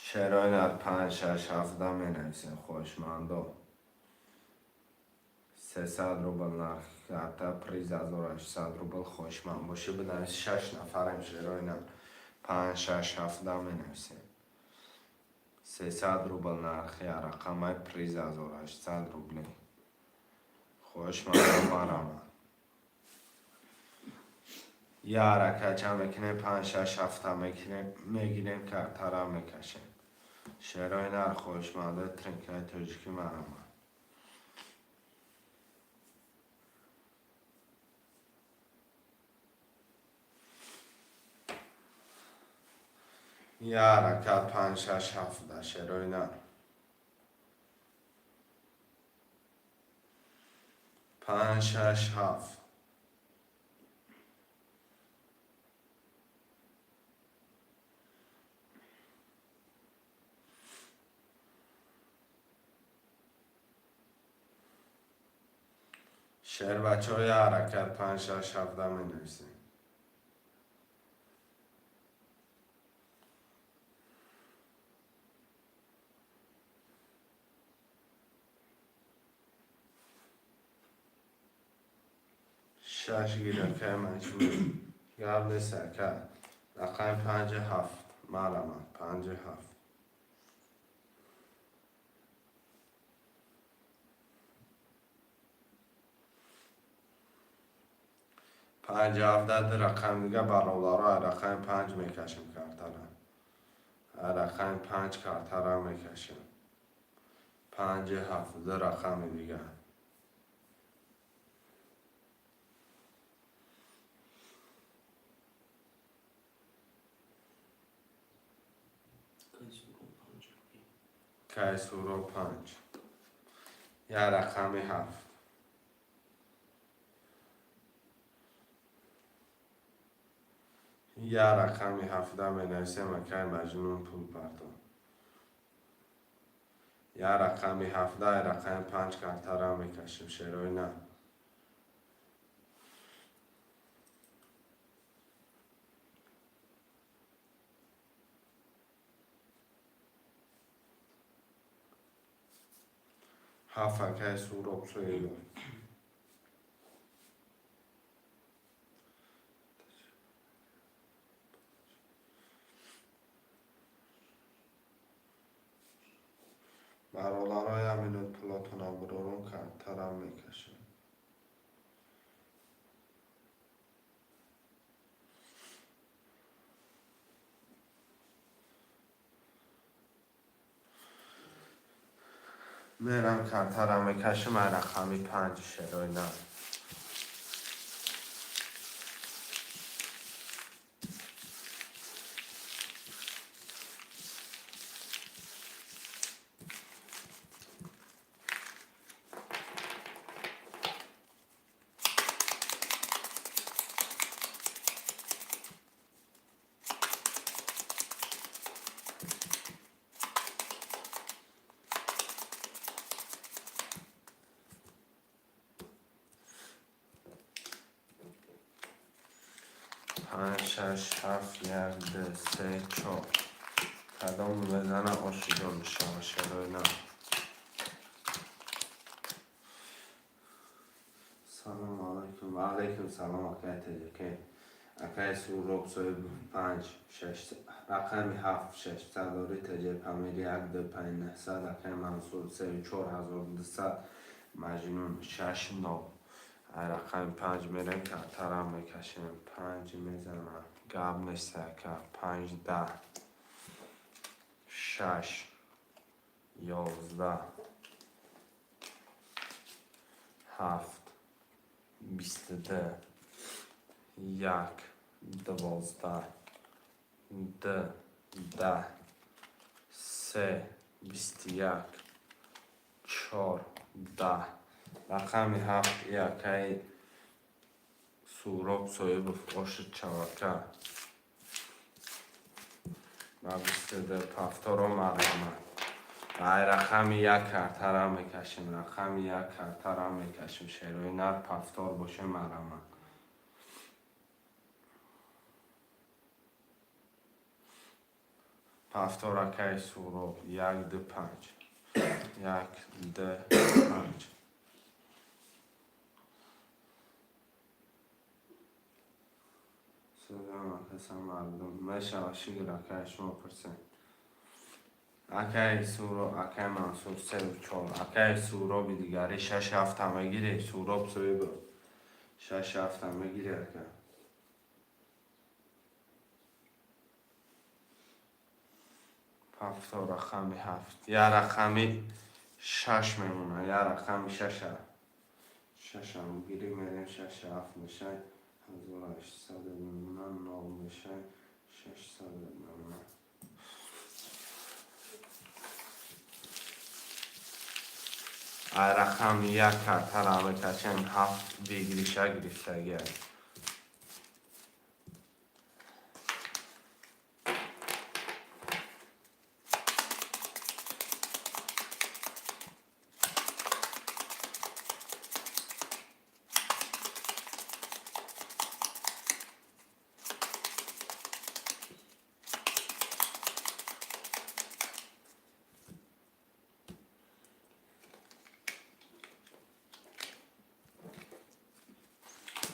Шерои нар, панҷ, шаш, ҳафта менависем, хоҳишмандо. 300 рубл нархи карта, приз 1800 рубл. Хоҳишманд бошӣ, бинавис. Шаш нафарем, шерои нар. Панҷ, шаш, ҳафта менависем. 300 рубл нархи рақамаи, приз 1800 рублей. Хоҳишмандо, марҳамат. Я ҳаракат чанд мекунем? Панҷ, шаш, ҳафта мекунем, мегирем, картара мекашем. Шерои нар, хоҳишмандои тринкаи тоҷикӣ, марҳамат. Я ҳаракат, панҷ, шаш, ҳафта, шерои нар. Панҷ, шаш, ҳафт. Шербачаҳо, я ҳаракат, панҷ, шаш, ҳафта менависем. Шаш гиракаи маҷмӯъ. Гап нест, ака. Рақами панҷи ҳафт. Марҳамат, панҷи ҳафт. Панҷи ҳафта, ду рақами дига, бародаро, ай рақами панҷ мекашем картара. Ай рақами панҷ картара мекашем. Панҷи ҳафт, ду рақами дига. Кай Суроб панҷ рубли. Кай Суроб панҷ. Я рақами ҳафт. Я рақами ҳафта менависем, акай Маҷнун, пул партов. Я рақами ҳафта, ай рақами панҷ картара мекашем, шерои нар. Ҳафт, акай Суроб Соҳибов. Бародаро, як минут пулотона бурорум, картарам мекашем. Мерам, картарам мекашем, ай рақами 5, шерои нар. 5, 6, 7, 1, 2, 3, 4. Кадом мезана, ошиҷон мешава, шерои нар. Салому алайкум. Ва алайкум салом, акай Теҷаке. Акай Суроб соҳиби 5, 6, рақами 7, 600 дори, Теҷаи Памири 1, 2, 5, 900, акай Мансур 3, 4200, Маҷнун 6, 9. Ай рақами 5 мерем, картарам мекашем. 5 мезанам. Гап нест, ака. 5, 10, 6, 11, 7, 22, 1, 12, 2, 10, 3, 21, 4, 10. Рақами 7, якаи Суроб Соҳибов, оши чавака. Ба 22 повторо марҳамат. Ай рақами 1 картарам мекашем, рақами 1 картарам мекашем. Шерои нар, повтор боше, марҳамат. Повтор, акаи Суроб, 1, 2, 5. 1, 2, 5. Салом, акаса, мардум. Мешава, шукр, акай, шумо пурсем. Акаи Суро, акаи Мансур севу чор. Акаи Суроби дигари шаш ҳафта мегире, Суроб соҳибо. Шаш ҳафта мегире, ака. Ҳафто рақами 7. Я рақами 6 мемона, я рақами шаша. Шашам гири мерем, шаш ҳафт мешай. 1800 мемона, нол мешай, 600 мемона. Ай рақами 1 картара мекашем, ҳафт выигрыша гирифтагиай.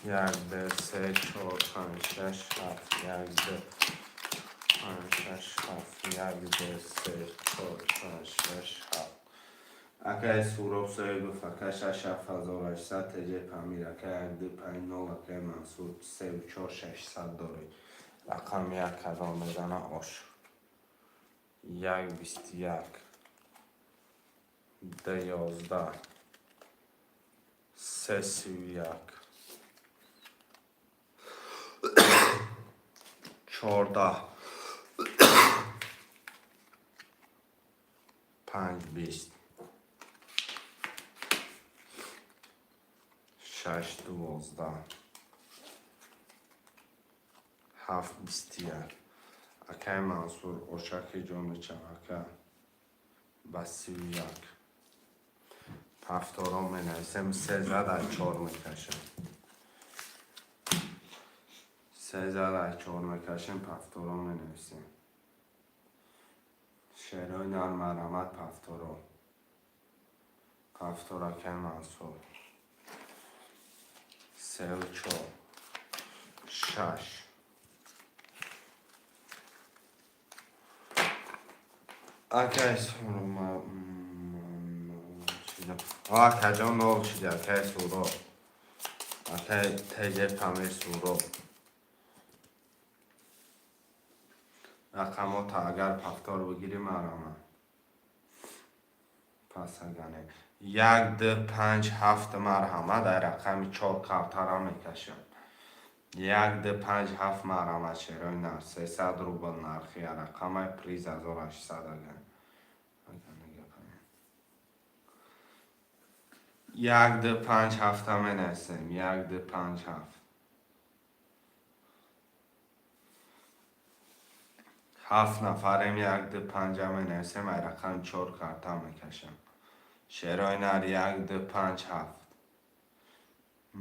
1, 2, 3, 4, 5, 6, 7, 1, 2, 5, 6, 7, 1, 2, 3, 4, 5, 6, 7. Акай Суроб Соҳибов, ака, 6, 7800, Теҷаи Памир, ака, 1, 2, 5, 0, акай Мансур 3 4, 600 дорӣ. Рақами 1 кадом мезана, ош. 1, 21, 2, 11, 3, 31, 14, 5, 20, 6, 12, 7, 21. Акай Мансур, ошаки ҷони чавака, ба 31. Ҳафторо менависем, се зад, аз чор мекашем. Се зад, аз чор мекашем, повторо менависем. Шерои нар, марҳамат, повторо. Повтор, акай Мансур. Сеу чор. 6. Акай Сурома. Шидам. Акаҷон, нол шиди, акай Суроб. Акай Теҷе Памир Суроб. Рақамота агар повтор бигирӣ, марама. Пас агане. 1, 2, 5, 7, марҳамат, ай рақами 4 картара мекашам. 1, 2, 5, 7, марҳамат, шерои нар, 300 рубл нархи рақамай, приз 1800 аган. 1, 2, 5, 7 менависем. 1, 2, 5, 7. Ҳафт нафарем, 1, 2, 5 менависем, ай рақами 4 карта мекашам. Шерои нар, 1, 2, 5, 7.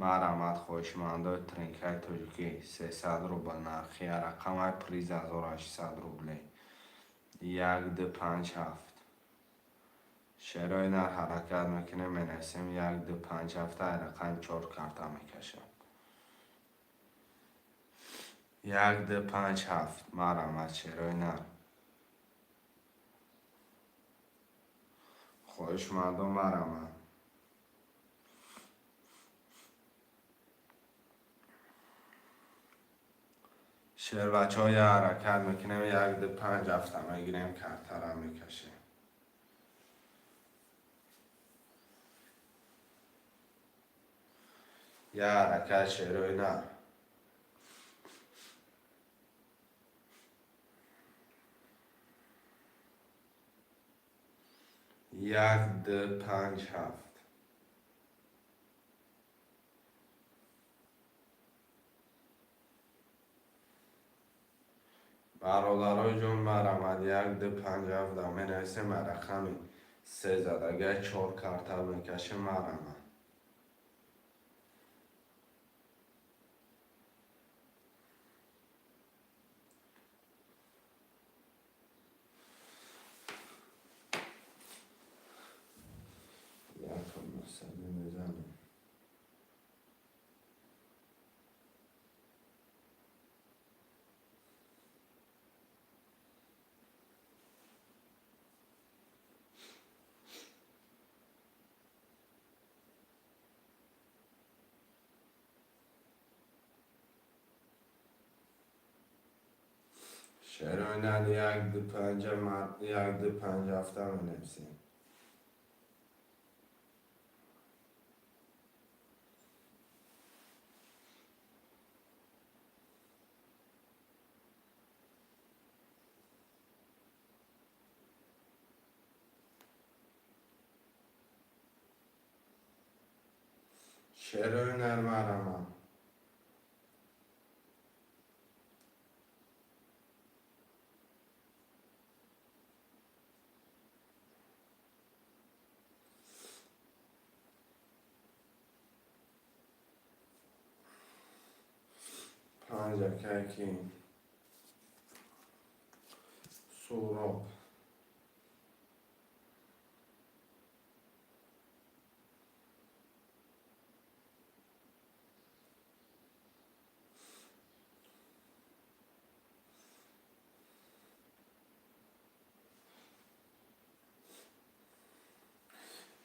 Марҳамат, хоҳишмандои тринкаи тоҷикӣ, 300 рубл нархи рақамай, приз 1800 рублей. 1, 2, 5, 7. Шерои нар, ҳаракат мекунем, менависем 1, 2, 5, 7, ай рақами 4 карта мекашам. 1, 2, 5, 7. Марҳамат, шерои нар. Хоҳишмандон, марҳамат. Шербачаҳо, я ҳаракат мекунем, 1, 2, 5, 7 мегирем, картара мекашем. Я ҳаракат, шерои нар. 1, 2, 5, 7. Бародарои ҷон, марҳамат, 1, 2, 5, 7 менависем, рақами се задагай чор карта мекашем, марҳамат. Мезанем. Шерои нар, 1, 2, 5, 1, 2, 5, 7 менависем. Шерои нар, марҳамат. Панҷ, акайки Суроб.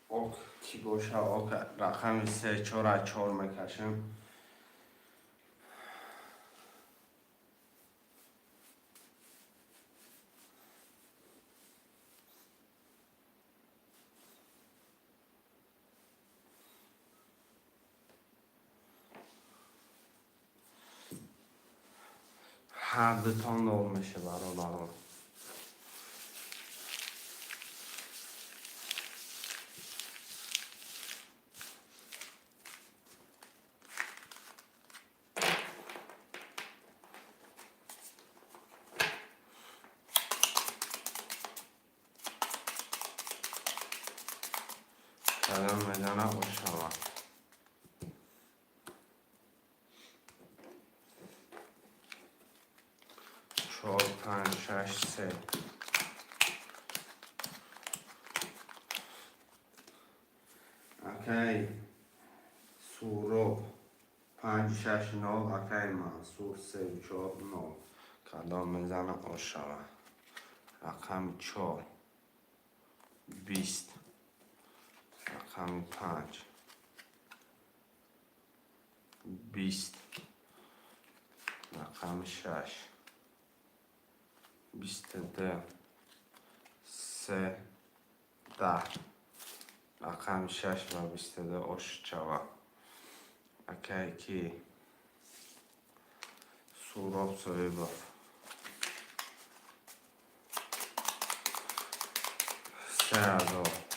Ок ки боша, ок, рақами се, чора, чор мекашем. Ҳар дутон нол меша, бародарон. Кадам мезана, ошава. Чор, панҷ, шаш, се. Акай Суроб, панҷ, шаш, нол, акай Мансур, се, чор, нол. Кадом мезана, ошава. Рақами чор, 20. Рақами панҷ, 20. Рақами шаш, 22, се, 10. Рақами шаш ва 22 ошид шавад. Акае ки Суроб Соҳибов, 3000.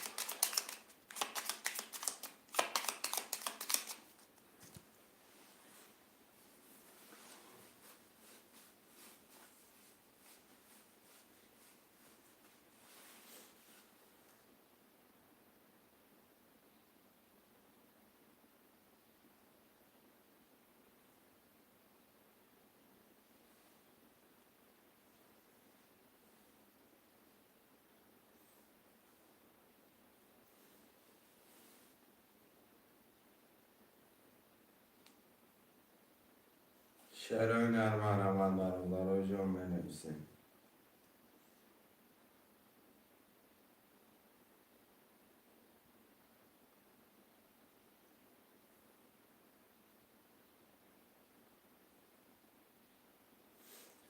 Шерои нармараванд, бародарои ҷон, менависем.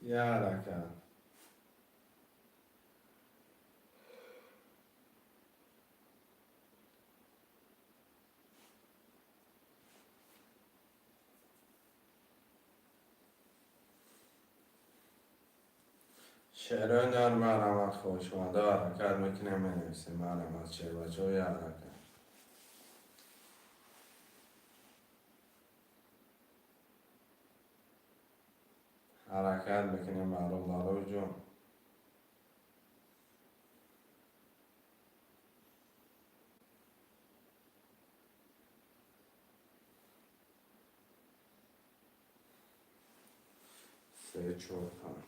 Як ҳаракат. Шерои нармараванд, хоҳишмандо, ҳаракат мекунем, менависем. Марҳамат, шербачаҳо, як ҳаракат. Ҳаракат мекунем, бародарои ҷон. Се, чор, панҷ.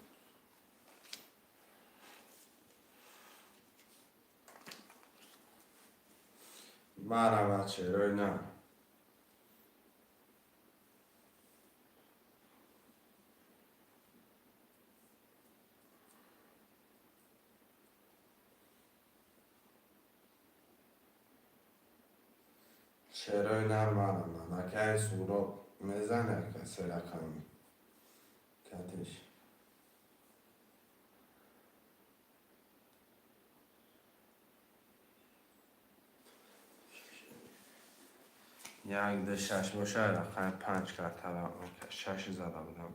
Марҳамат, шерои нар. Шерои нар, марҳамат. Акаи Суроб мезане, ака, се рақами катиш. Як, ду, шаш бошад, рақами панҷ картара шаш зада будам.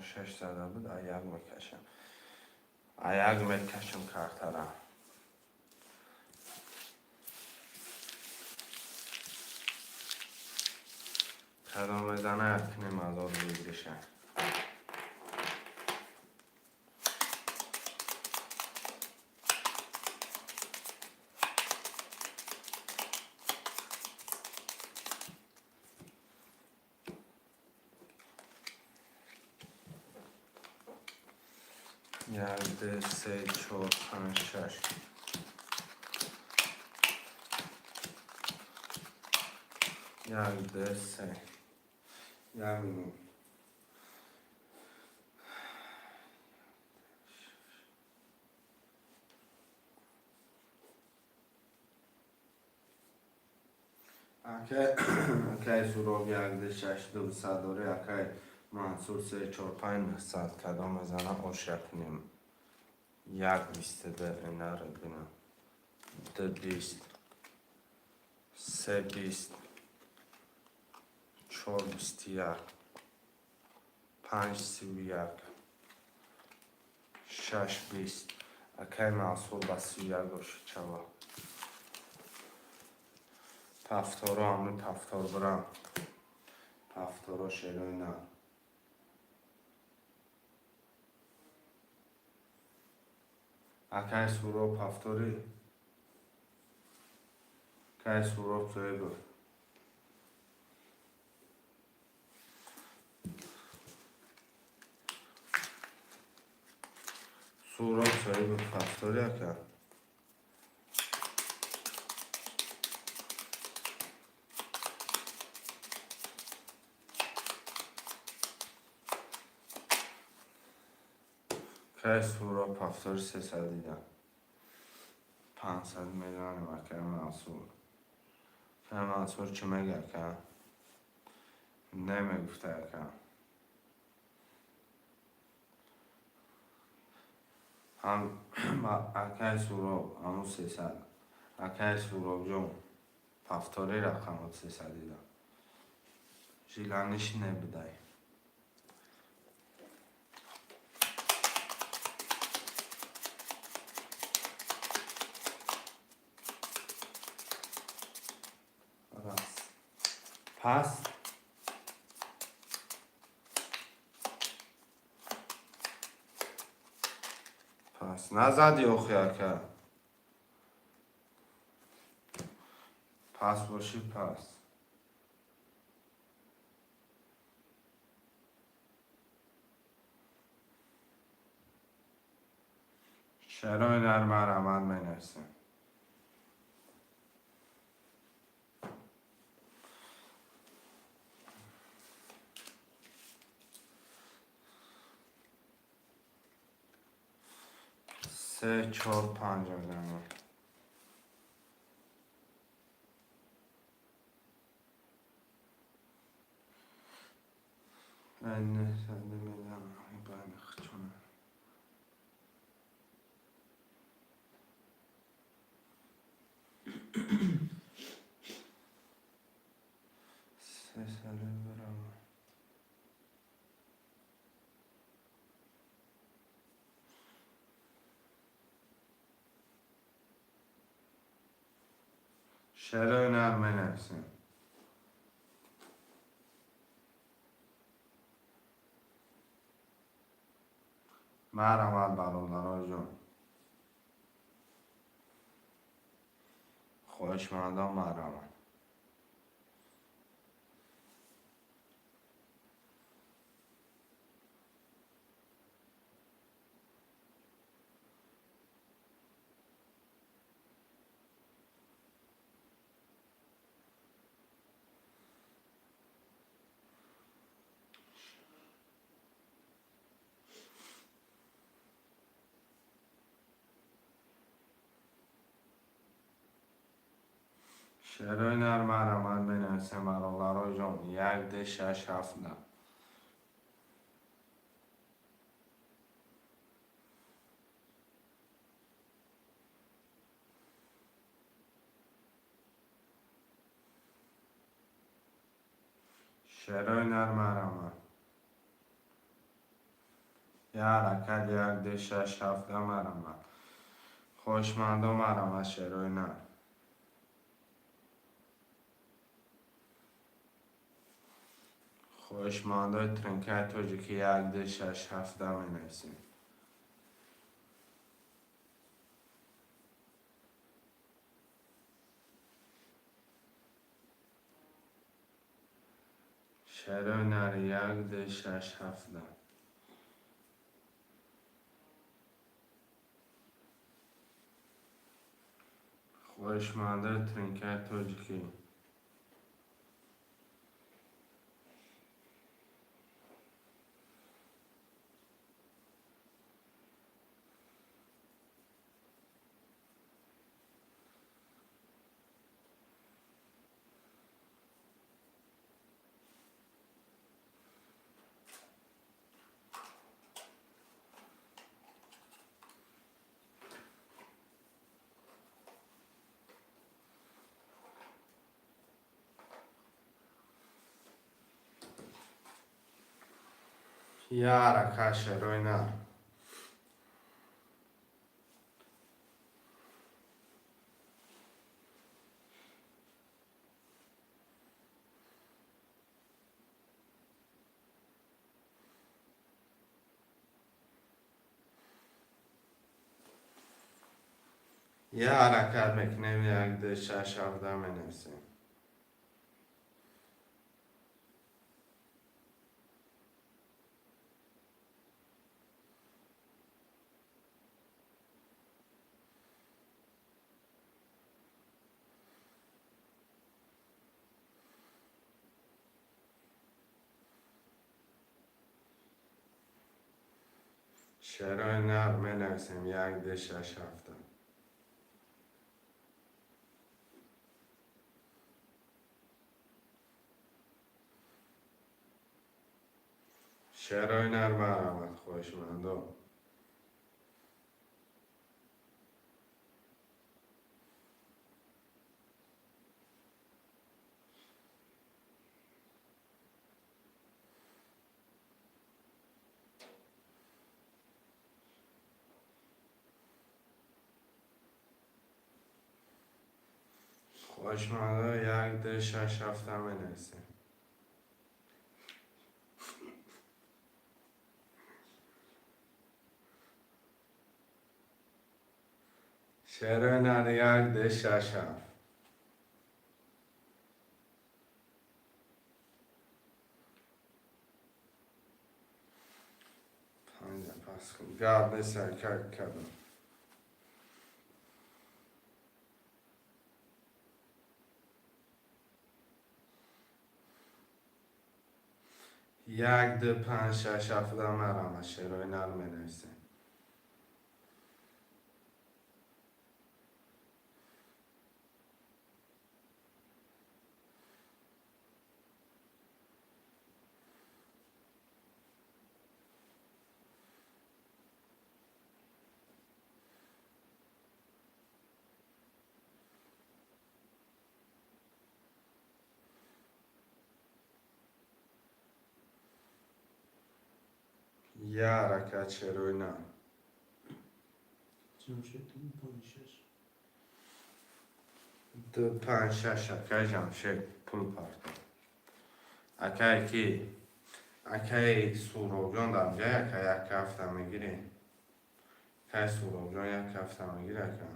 Шаш зада буд, а як мекашам. А як мекашам картара. Кадом мезана, кунем азоб выигрыша. Як, ду, се, чор, панҷ, шаш. Як, ду, се. Як минут. Акай Суроб, як, ду, шаш, ду садори, акай Мансур, се, чор, панҷ, 900. Кадом мезана, оша кунем. Як, 22, инара бина. Ду, 20. Се, 20. Чор, 21. Панҷ, 31. Шаш, 20. Акай Мансур ба 31 ошид шава. Повторо, ҳамин повтор бирам. Повторо, шерои нар. Акай Суроб, повтори. Акай Суроб Соҳибов. Суроб Соҳибов, повтори, ака. Акай Суроб, повтори, сесад дидам. 500 мезанем, акай Мансур. Акай Мансур чӣ мега, ака? Намегуфта, ака. Ҳам акай Суроб, ҳамун 300. Акай Суробҷон, повтори рақамот сесадида. Желаниш небудай. Раз. Пас. Пас. Назади охи, ака. Пас бошӣ, пас. Шарои дар марҳамат менависем. Се, чор, панҷ мезанем. Мезанам. Байни хчона. Сесаду бирам. Шарои нар менависем. Марҳамат, бародароҷон. Хоҳишмандон, марҳамат. Шарои нар марҳамат менависем, бародароҷон. Як, ду, шаш, ҳафт, на. Шарои нар марҳамат. Як ҳаракат, як, ду, шаш, ҳафт, марҳамат. Хоҳишмандон, марҳамат, шерои нар. Хоҳишмандои тринкаи тоҷикӣ, як, ду, шаш, ҳафт менависем. Шерои нар, як, ду, шаш, ҳафт. Хоҳишмандои тринкаи тоҷикӣ. Як ҳаракат, шерои нар. Як ҳаракат мекунем, як, ду, шаш, ҳафт менависем. Шерои нар менависем, як, ду, шаш, ҳафт. Шерои нар марҳамат, хоҳишмандо. Хоҳишмандо, як, ду, шаш, ҳафта менависем. Шерои нар, як, ду, шаш, ҳафт. Панҷа пас кун. Гап нест, ҳаракат кардам. Як, ду, панҷ, шаш, ҳафта марҳамат, шерои нар менависем. Я ҳаракат, шерои нар. Ҷамшед, ду, панҷ, шаш. Ду, панҷ, шаш, акай Ҷамшед пул партов. Акай ки? Акаи Суробҷон дар ҷай, ака, як ҳафта мегирӣ. Акаи Суробҷон як ҳафта мегирӣ, ака.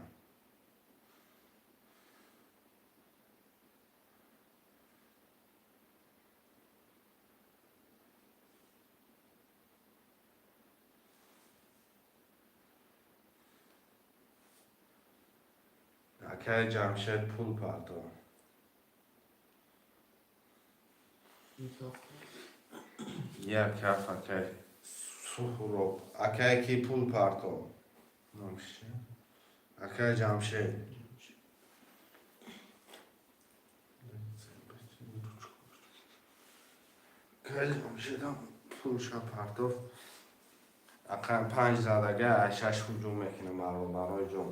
Акаи Ҷамшед пул партов. Як ҳафта. Як ҳафт, акаи Суҳроб. Акае ки пул партов? Номш чи? Акаи Ҷамшед. Ҷамшед. Акаи Ҷамшедам пулша партов. Акаи панҷ задага, шаш ҳуҷум мекунам, бародарои ҷон.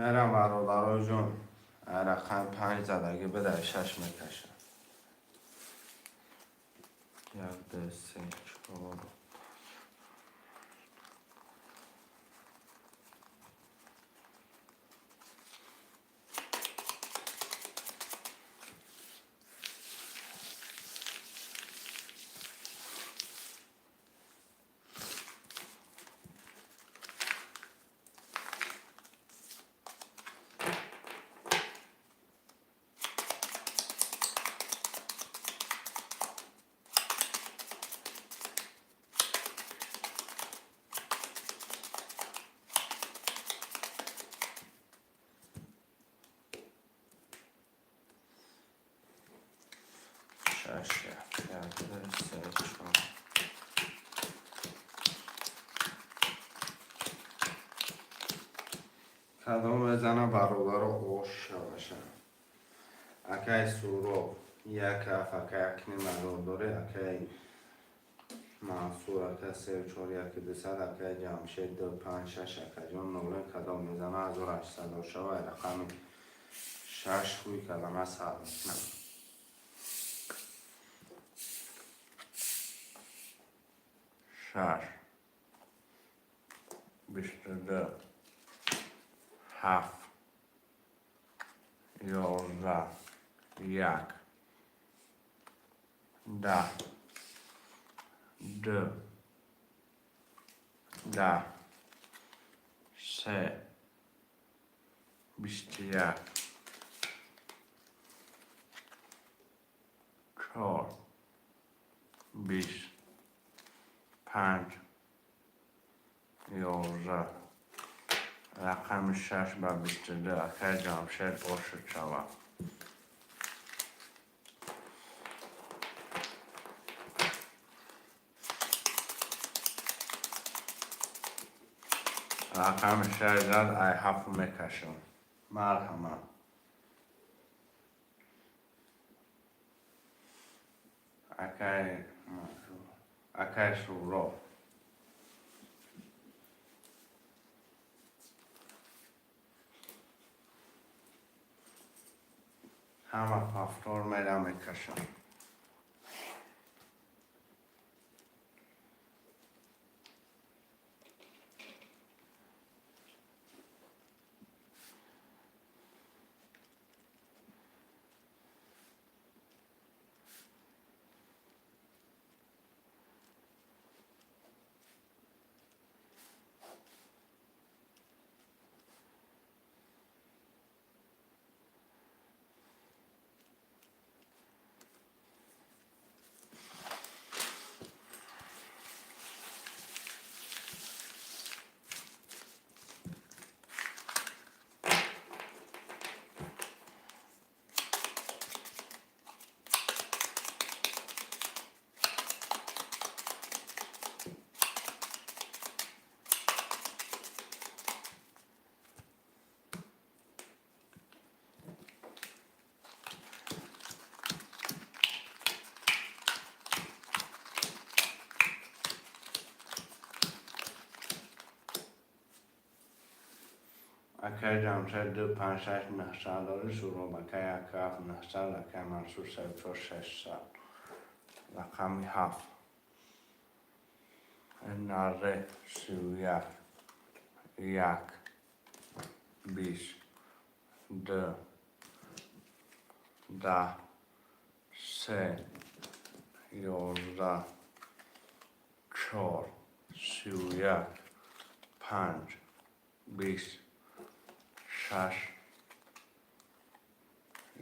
Мерам, бародарои ҷон, рақам панҷ задагӣ бидай, шаш мекашам. Як, ду, се, чор. Шаш, як, як, ду, се, чор. Кадом мезана, бародаро, ош шаваша. Акаи Суроб, як ҳафт, акаи акни бародари, акаи Мансур, ака се, чор, як, дусад, акаи Ҷамшед, ду, панҷ, шаш, акаҷон ноле, кадом мезана, 1800 шава, рақами шаш ҳуй калама сар мекунам. Шаш, 22, ҳафт, 11, як, 10, ду, 10, се, 21. Чор, 20, 5, 11. Рақами 6 ба 22, акай Ҷамшед, ошуд шавад. Рақами 6 зад, ай ҳафт мекашам. Марҳамат. Акай Суроб. Ҳама повтор мера мекашам. Акай Ҷамшед 2, 5, 6, 900 дори Суроб, акай 1, 7, 900, акай Мансур 3, 4, 600. Рақами 7. Наре 31, 1, 20, 2, 10, 3, 11, 4, 31, 5, 20, 6,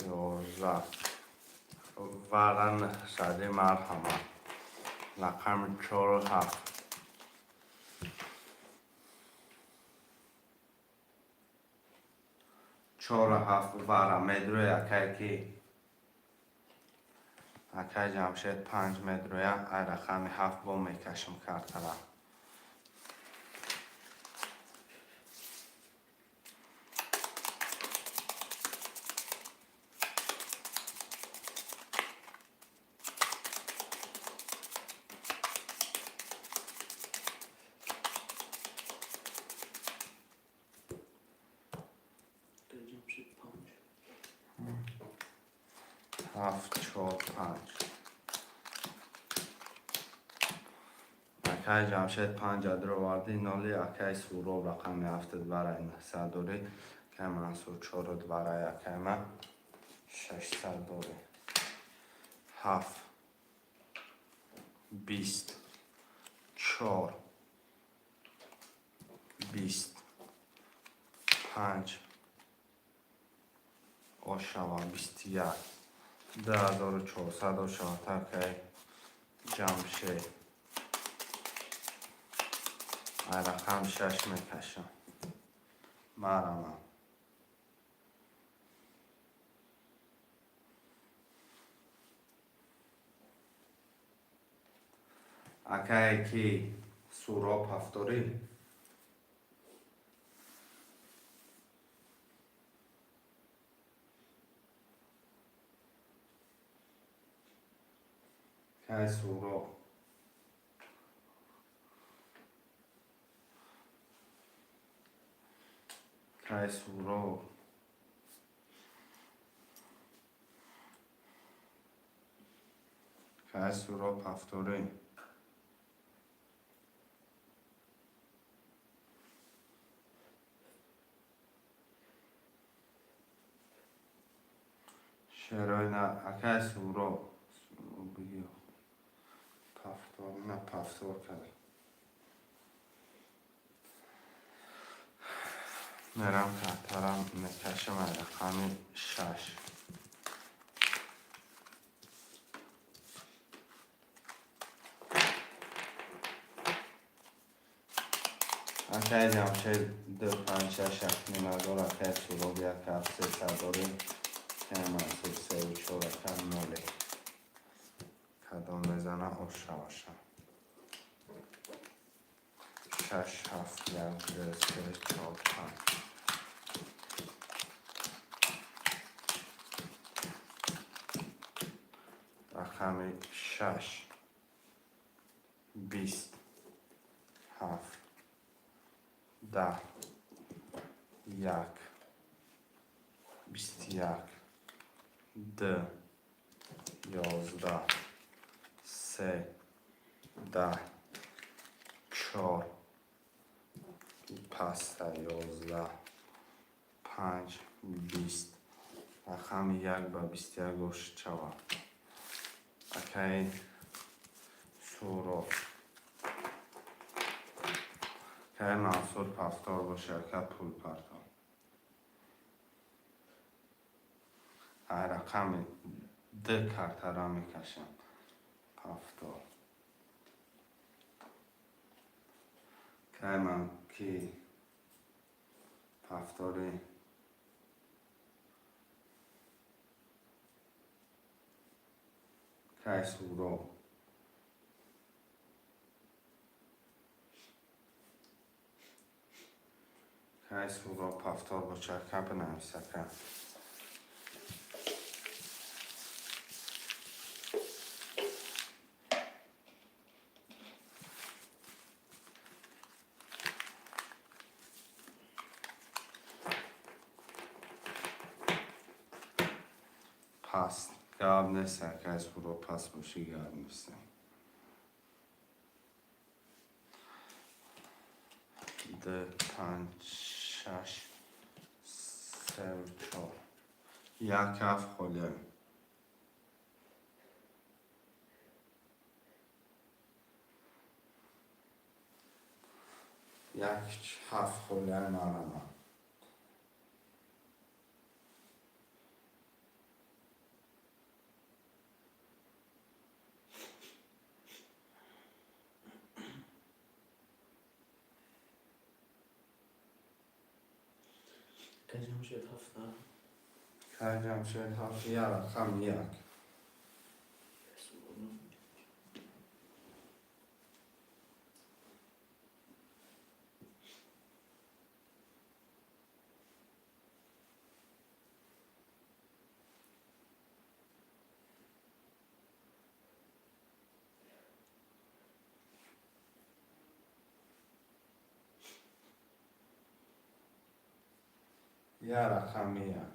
11. Вара 900, марҳамат. Рақами 4, 7. Чору ҳафт вара медрӯя, акай ки? Акай Ҷамшед 5 медрӯя, ай рақами 7 бо мекашам картара. Акай Ҷамшед 5. 7, 4, 5. Акай Ҷамшед 5 адроварди, ноли акай Суроб рақами 7 варай 900 дорӣ, акай Мансур 4 варай, акай ма 600 дорӣ. 7, 20, 4, 20, 5, ошава 21, 2400 ошава, акай Ҷамшед. Ай рақам 6 мекашам. Марамам. Акае ки Суроб ҳафторӣ? Кай Суроб? Кай Суроб? Кай Суроб ҳафторӣ? Шерои на акай Суроб. Бигӣ. Повтор, на повтор кард. Мерам картарам мекашам, рақами 6. Акай Ҷамшед ду, панҷ, шаш, ҳафт нимазор. Акай Суроб як, ҳафт, се сардорӣ. Акай Мансур сеу чор, ака ноле. Кадом мезана, ошаваша. Шаш, ҳафт, як, ду, се, чор, панҷ. Рақами шаш, 20, ҳафт, 10, як, 21, ду, 11, се, 10, чор, паста, 11, панҷ, 20. Рақами як ба 21 ошид шавад. Акай Суроб. Акай Мансур повтор боша, ака пул партов. Ай рақами д картара мекашам. Повтор. Кай ман ки повтори. Кай Суроб. Кай Суроб повтор боша, ака бинавис, ака. Паст. Гап нест, акай Суроб, паст бошӣ, гап нест. Д, панҷ, шаш, сеу, чор. Як, ҳафт холия. Як, ҳафт холия марама. Акай Ҷамшед ҳафт на. Акай Ҷамшед ҳафт, я рақам як. Суроб. Я рақами як.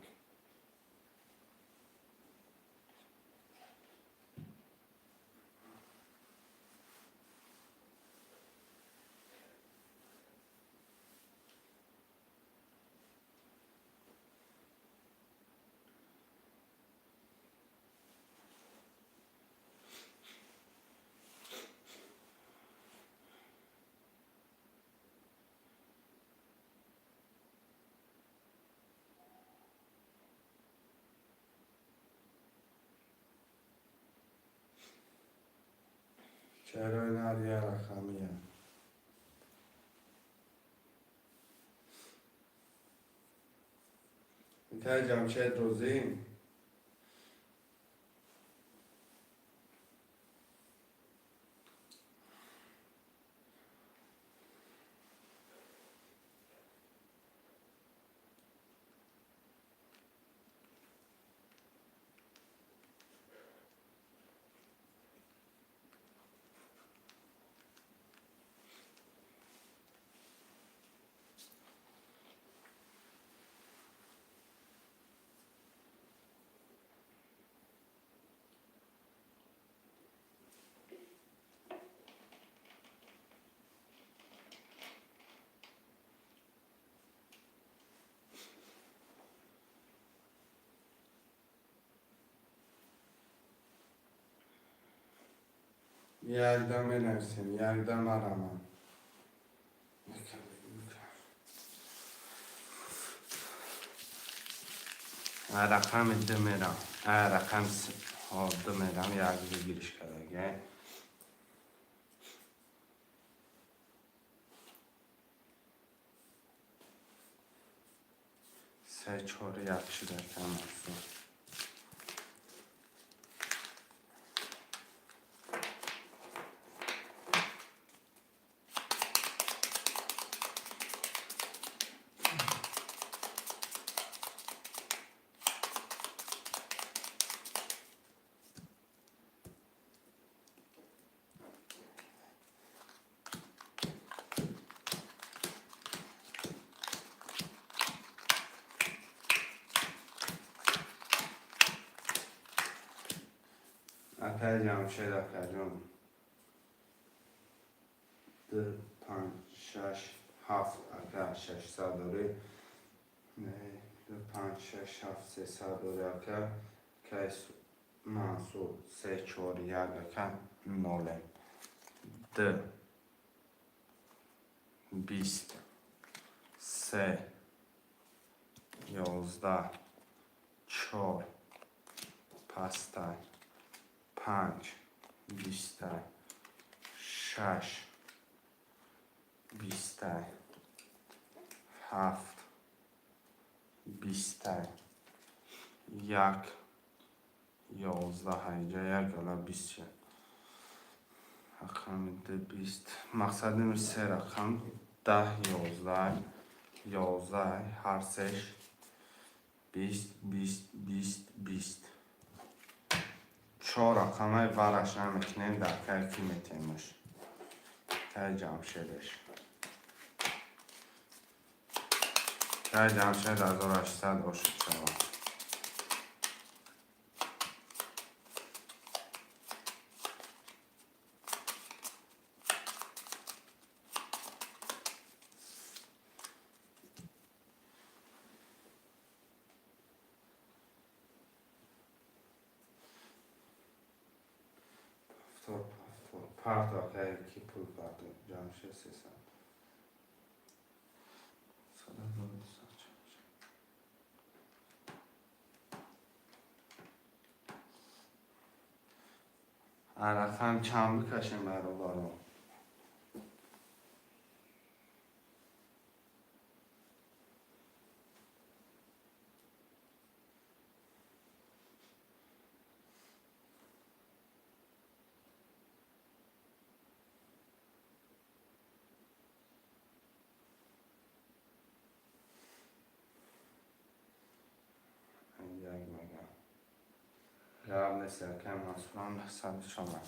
Чарои нар, я рақами як. Акай Ҷамшед розӣ? Якда менависем, якда марамам. Рақами ду мерам. Рақами ду мерам, як гириш кардаги. Се, чор, як шуда, акай Мансур. Акай Ҷамшед, акаҷон. Ду, панҷ, шаш, ҳафт, ака, 600 дорӣ. Ду, панҷ, шаш, ҳафт, 300 дорӣ, ака. Акай Мансур, се, чор, як, ака, нолем. Ду, 20, се, 11, чор, пастай, панҷ, 20-ай, шаш, 20-ай, ҳафт, 20-ай, як, 11, инҷа як гала 20 шуд. Рақами ду, 20. Мақсадим се рақам: 10, 11, 11, ҳар сеш 20, 20, 20, 20. Чор рақамаи вараш намекунем, дар кай ки метемаш? Кай Ҷамшедеш. Кай Ҷамшед 1800 ошуд шавад. Повтор, повтор. Парто, акай, ки пул парто. Ҷамшед 300. Сада. Рақам чанд бикашем, бародарон? Як мегам. Гап нест, акай Мансурам сади шомад.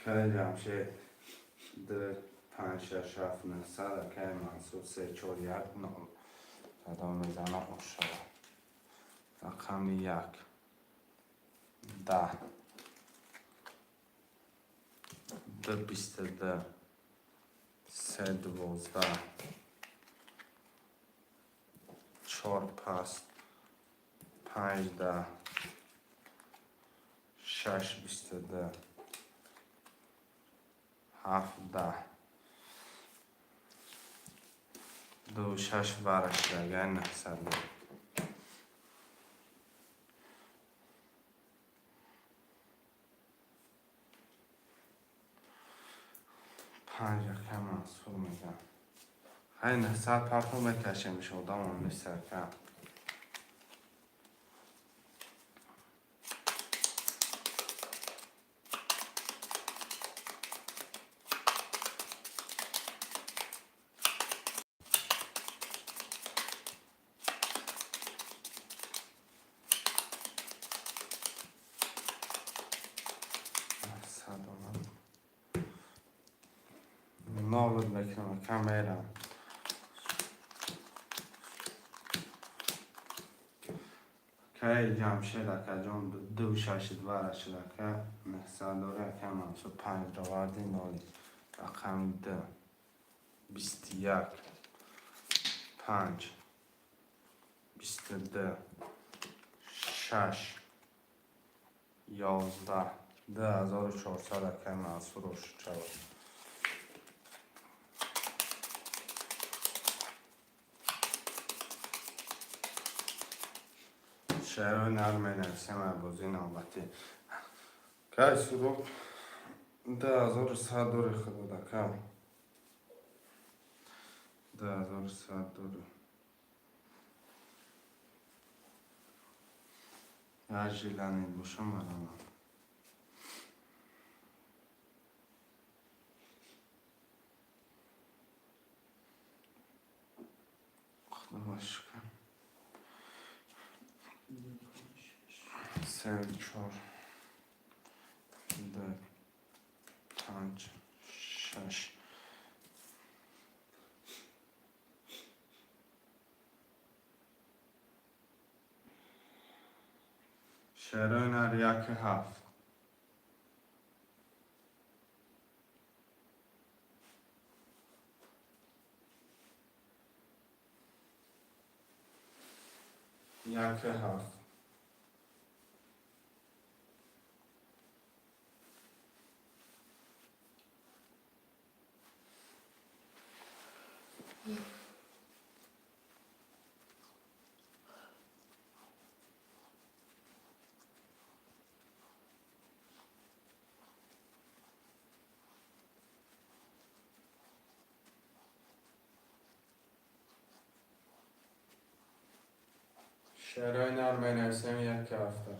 Акай Ҷамшед, ду, панҷ, шаш, ҳафт, 900, акай Мансур, се, чор, як, нол. Садо мезана, ош шавад. Рақами як, 10, ду, 22, се, 12, чор, паст, панҷ, 10, шаш, 22, ҳафт, 10, ду, шаш барашдага, 900. Панҷ, акай Мансур мегам. Хай, 900 парто мекашем, одамон нест, ака. 900 омад. Нолуд мекунам, ака, мерам. Акай Ҷамшед, акаҷон, ду, шаш, два шуд, ака, 900 дори, акай Мансур, панҷ доварди, ноли. Рақами ду. 21, 5, 22, 6, 11, 2400. Акай Мансур, ошучава. Шерои нар менависем. Бозии навбатӣ кай Суроб, 2100 дори худодака, 2100 дори. Як желание боша, марамам. Худо шукр. 2, 5, 6. Се, чор, ду, панҷ, шаш. Шерои нар, яки ҳафт. Яки ҳафт. Шерои нар менависем, яки ҳафта.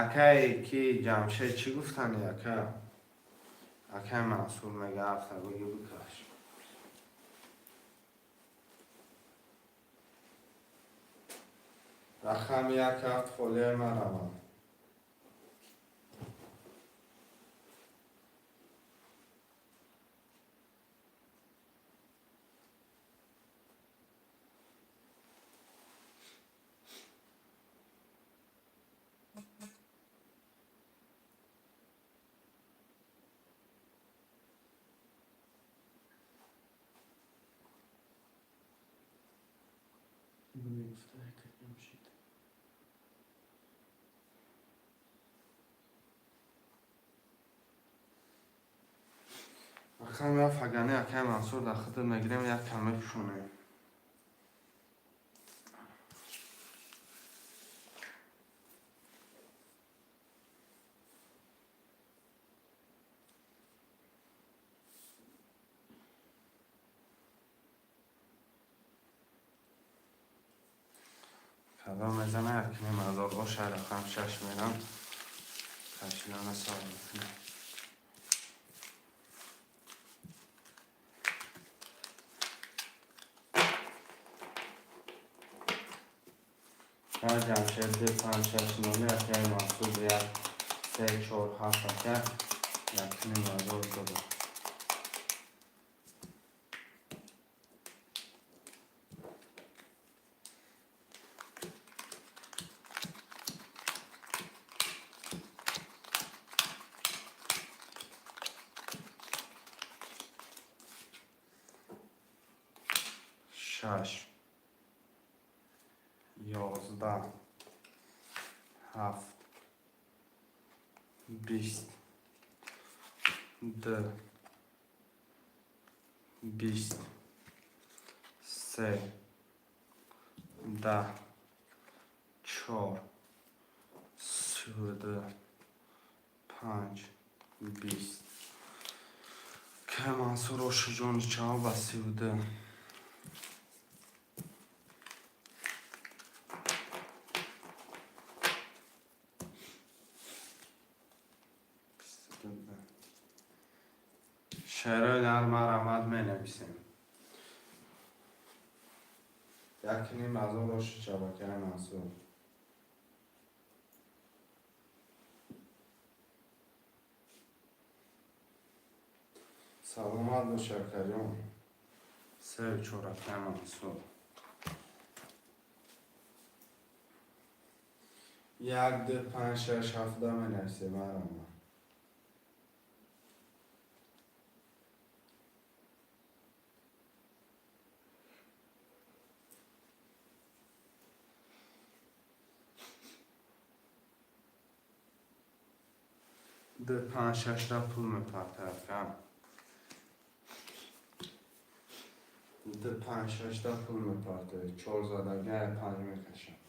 Акае ки Ҷамшед, чӣ гуфтани, ака? Акай Мансур мега, ҳафта биги, бикаш. Рақами як ҳафт холия маравам. Мегуфта акай Ҷамшед. Рақами ҳафт агани акай Мансур дар худат мегирем, як кам мепӯшонем. Кадом мезана, якним ҳазор оша. Рақам шаш мерам, кашилана сар мекунем. Ҷамшед, ду, панҷ, шаш, ноли. Акай Мансур, як, се, чор, ҳафт. Ака, 1500 дода. Шаш, 11, ҳафт, 20, ду, 20, се, 10, чор, 32, панҷ, 20. Кай Мансур, ошуҷони чаво ба 32. 22. Шерои нар марамад менависем. 1500 оши чавакаи Мансур. Саломат бош, акаҷон. Сею чор, акай Мансур. Як, ду, панҷ, шаш, ҳафта менависем, марама. Ду, панҷ, шашта пул мепартояд. Ду, панҷ, шашта пул мепартояд. Чор задагия, панҷ мекашам.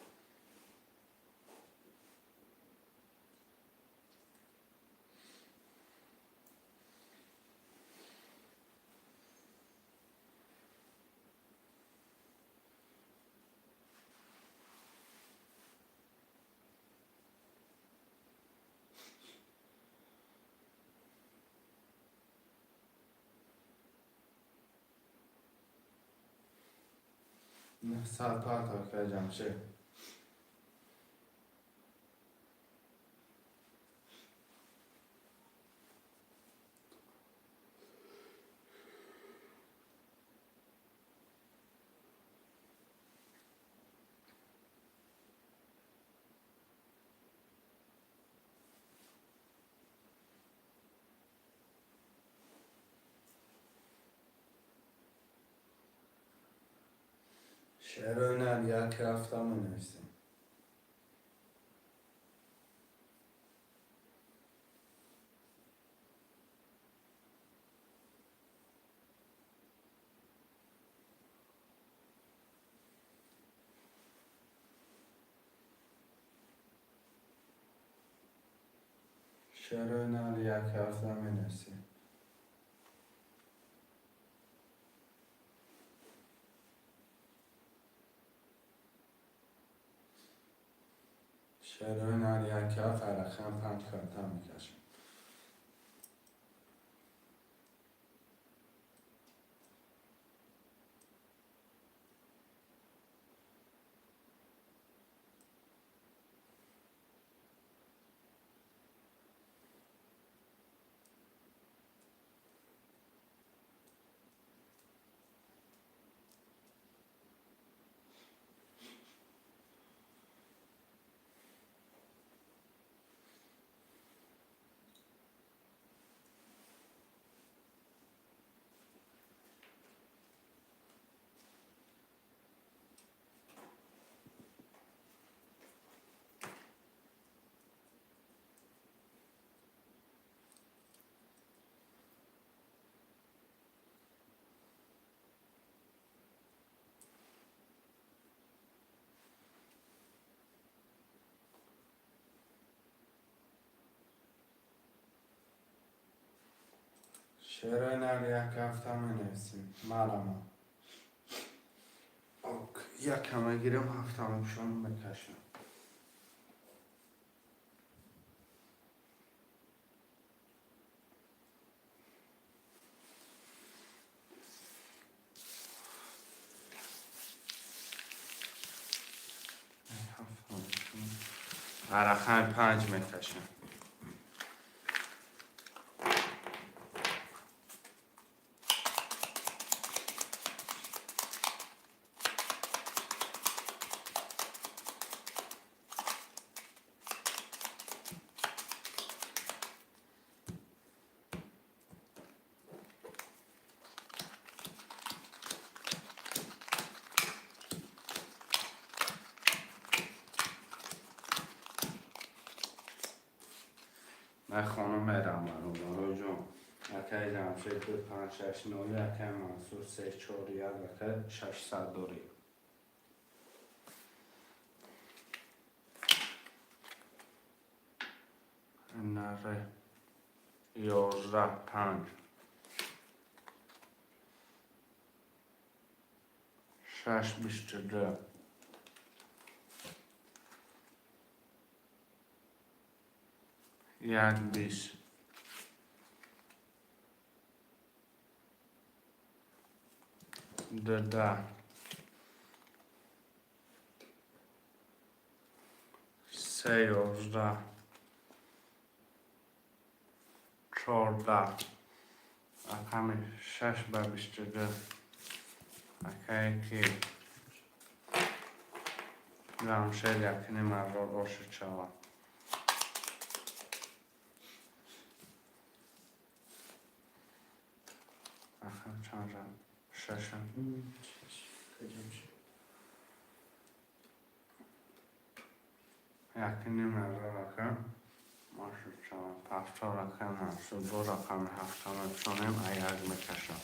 900 парто, акай Ҷамшед. Шерои нар, як ҳафта менависем. Шерои нар, як ҳафта менависем. Шерои нар, як ҳафт, рақам панҷ карта мекашем. Шерои нар, як ҳафта менависем, марама. Якам мегирем, ҳафта мепӯшонам, мекашам. Рақами панҷ мекашам. Ман хона мерам, бародароҷон. Акай Ҷамшед, ду, панҷ, шаш, нол, акай Мансур, се, чор, як, акай 600 дорӣ. Наре, 11, панҷ, шаш, 22, як, 20, ду, 10, се, 11, 14, рақами шаш ба 22. Акае ки Ҷамшед якним ҳазор ошид шавад. Аха, чанд жа? Шаша. Шаш. Ҷамшед. Якним ҳазор ака ошид шавад. Пафтор ака Мансур бо рақами ҳафта мепӯшонем, а як мекашад.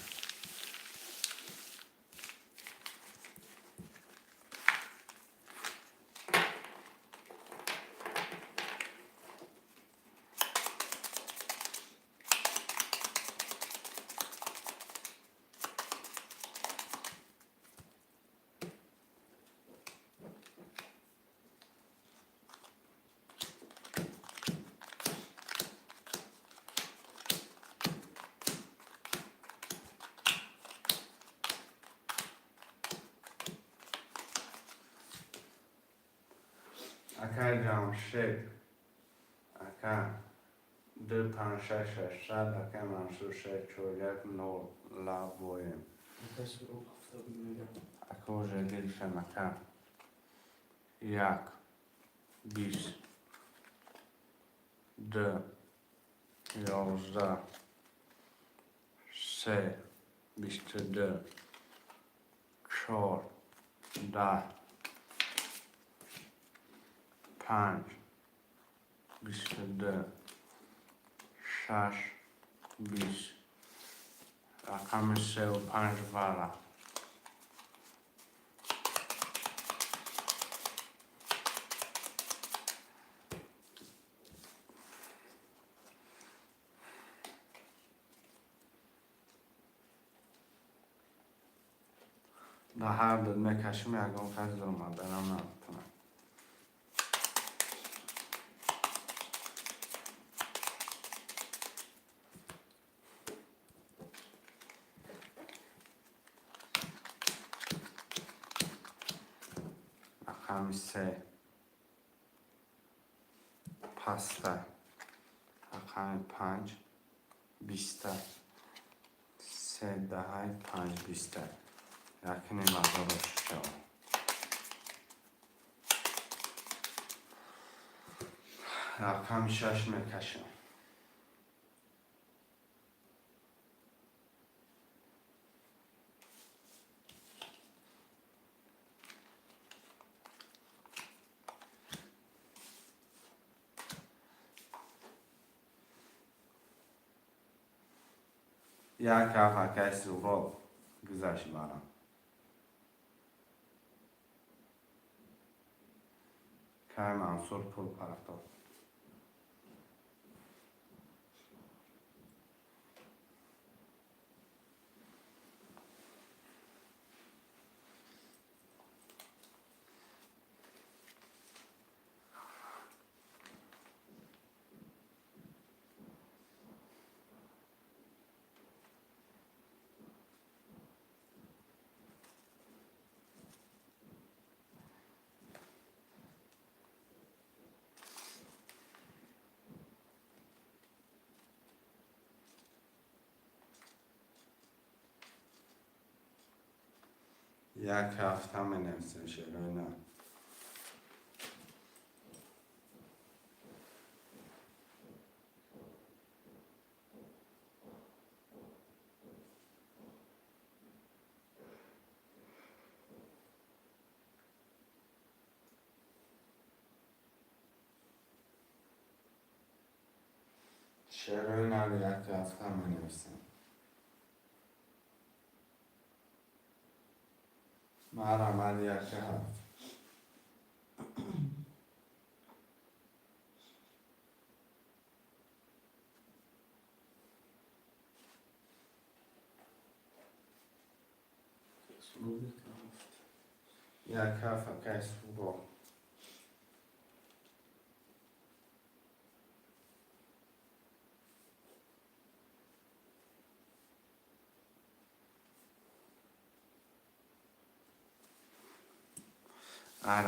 Акаи Ҷамшед, ака ду панҷ шаш шашсад, акаи Мансур се чор як нол лабоем. Ака Суроб ҳафта мегӯям. Ака уже гирифтем, ака. Як, 20, ду, 11, се, 22, чор, 10, панҷ, 22, шаш, 20. Рақами сеу панҷ вара. Да ҳар ду мекашим, ягон кас зурмаданам наметавонад. Рақами се паста, рақами панҷ биста, се даҳаи панҷ биста, якним ҳазор ошид шавад. Рақами шаш мекашам. Як ҳафт акаи Суҳроб гузашт барам. Кай Мансур пул партофт. Як ҳафта менависем шеърҳои нав. Шеърҳои нав як ҳафта менависем. Марҳамат, яки ҳафт. Суроб як ҳафт. Як ҳафт акаи Суҳроб.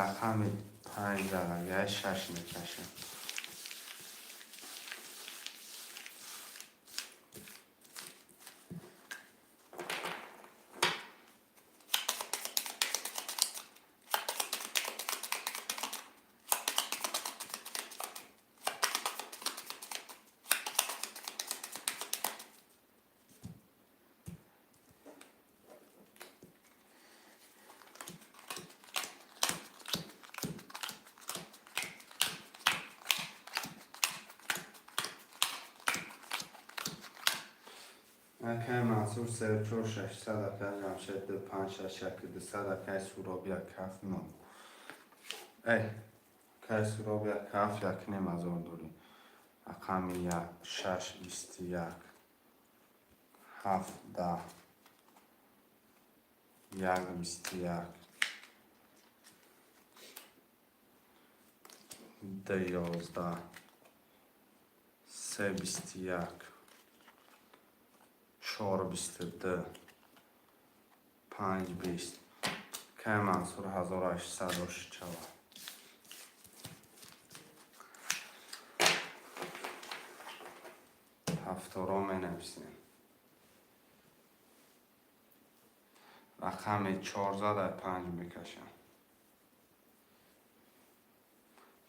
Рақами панҷ дараҷаи шаш мекашем. Акай Мансур се чор шашсад, акай Ҷамшед ду панҷ шаш як дусад, акай Суроб як ҳафт нол. Эй, акай Суроб як ҳафт як ним ҳазор дорӣ. Рақами як шаш бисту як ҳафт даҳ як бисту як ду 11 се бисту як чор бисту ду панҷ бист. Акай Мансур 1800 ошид шавад. Ҳафторо менависем. Рақами чорздаҳ панҷ мекашам.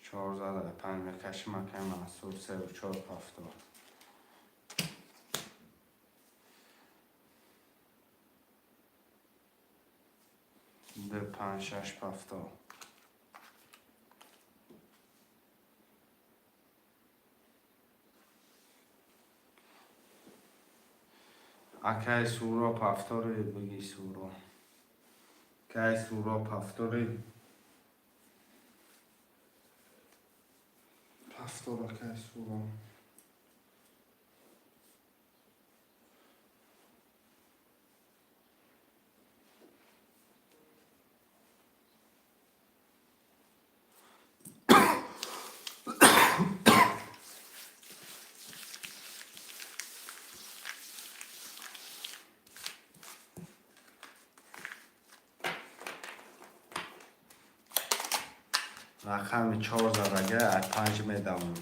14-5 мекашим, акай Мансур севу чор ҳафтод. Ду панҷ шаш ҳафтод. Акай Суроб ҳафтори бигӣ Суроб. Акай Суроб ҳафтори ҳафтор акай Суроб. Рақами чор задага аз панҷ медавам.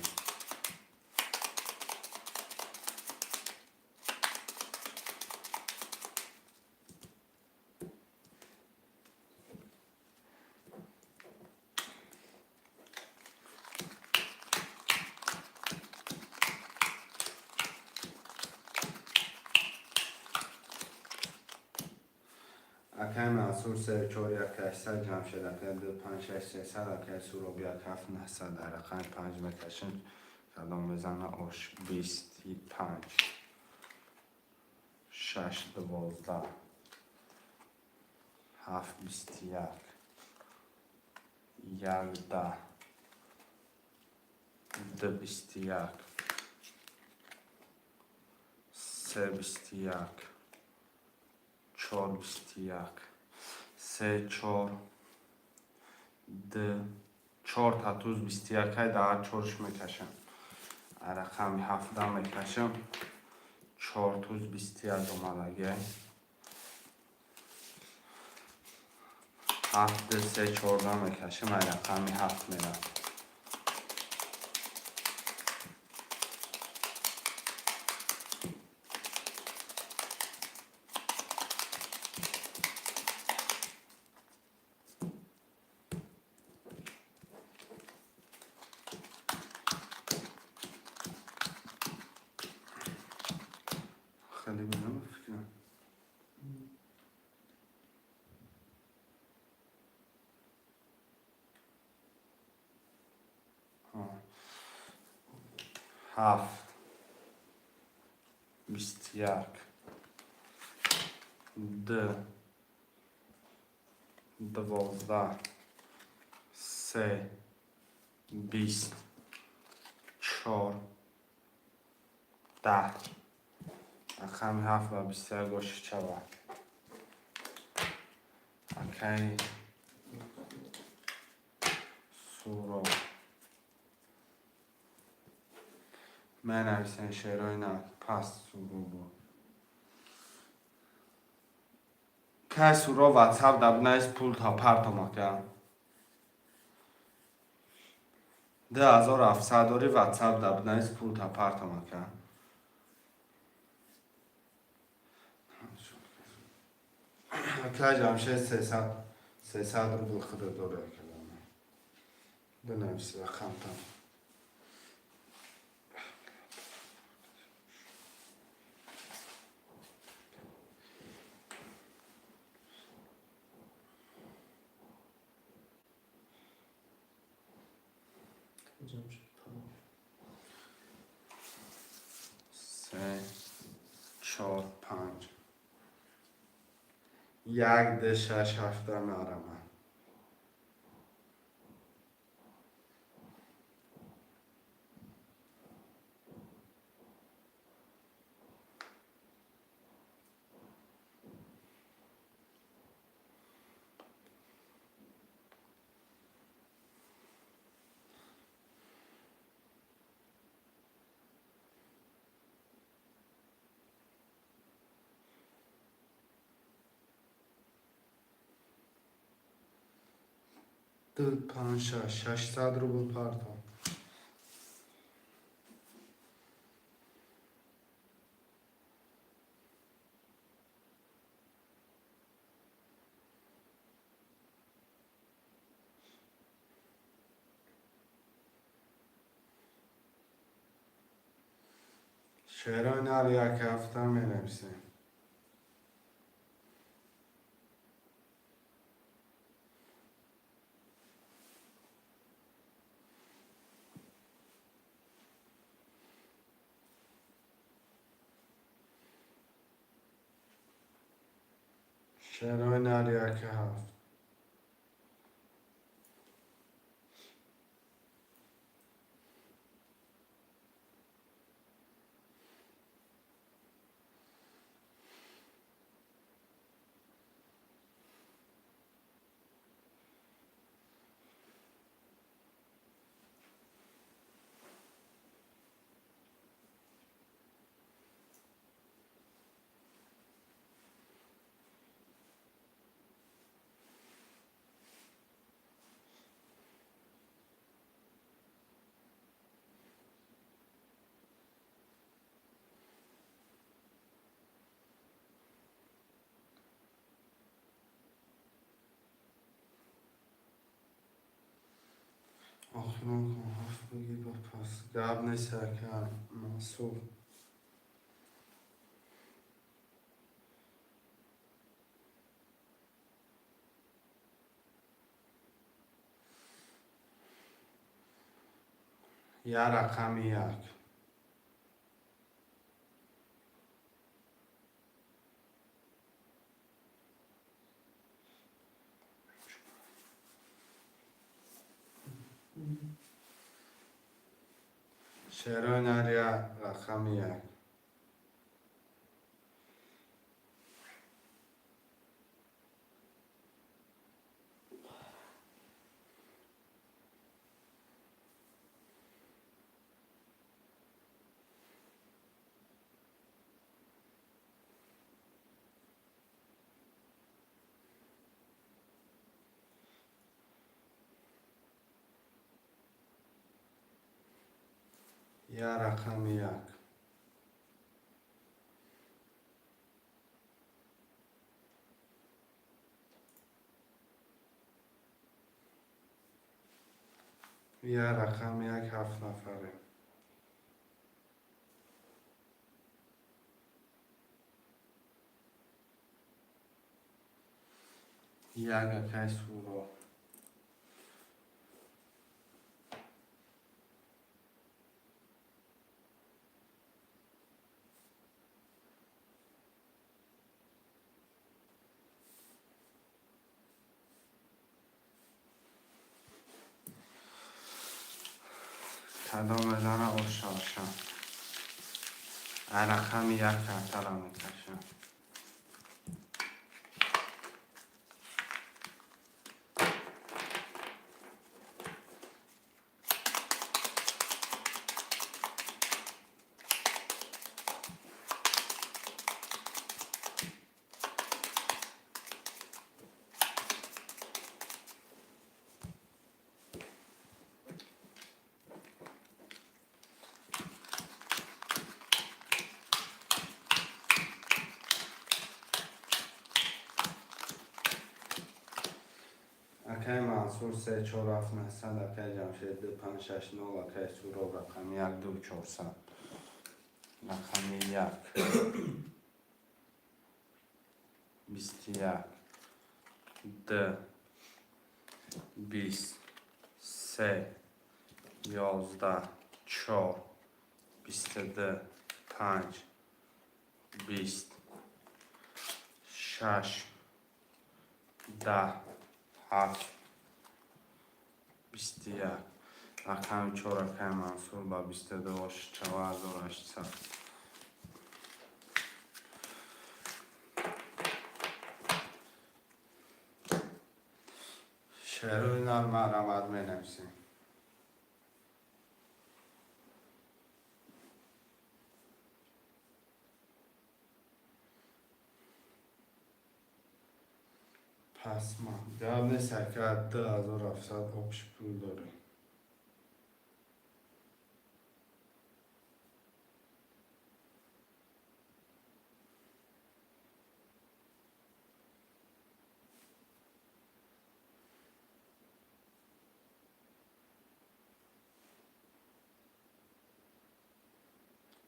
Акай Мансур се чор як ҳаштсад, Ҷамшед акай ду панҷ шаш сесад, акай Суроб як ҳафт наҳсад. Дар рақами панҷ мекашем. Кадом мезана ош 25 шаш 12 ҳафт 21 як 10 ду 21 се 21 чор 21 се чор д чор татуз 21 дар чорш мекашам. Рақами ҳафта мекашам. Чор туз 21 омадагӣ. Ҳафт ду се чорда мекашам, рақами ҳафт меравад. Хеле будам фикрам. Ҳафт 21 д 12 се 20 чор 10. Рақами ҳафт ва 21 ошид шавад. Акай Суроб менависем шерои на паст Суробо. Кай Суроб ватсап да бинавис пул та партом ака. 2700 дори ватсап да бинавис пул та партом ака. Акай Ҷамшед 300 рубл худо дора акалама. Бинавис рақамтан. Ҷамшед тамом. Се чор Як, ду, шаш, ҳафта, марама. Ду, панҷ, шаш, 600 рубл партов. Шерои нар, як ҳафта менависем. Шерои нар, як ҳафт. Охирон кун, ҳафт бигир ба пас. Гап нест, ака Мансур. Я рақами як. Шерои нар, я рақами як. Я рақами як. Я рақами як, ҳафт нафарем. Як, акай Суро. Кадом мезана ошаша. Рақами як картара мекашам. Акай Мансур, се, чор, ҳафт, наҳсад, акай Ҷамшед, ду, панҷ, шаш, нол, акай Суроб, рақами як, ду, 400. Рақами як. 21. Д. 20. Се. 11. Чор. 22. Панҷ. 20. Шаш. 10, 7, 21. Рақами 4, акай Мансур, ба 22 4800. Шерои нар марҳамат, менависем. Пас ма гап нест, ака, 2700 общий пул дорем.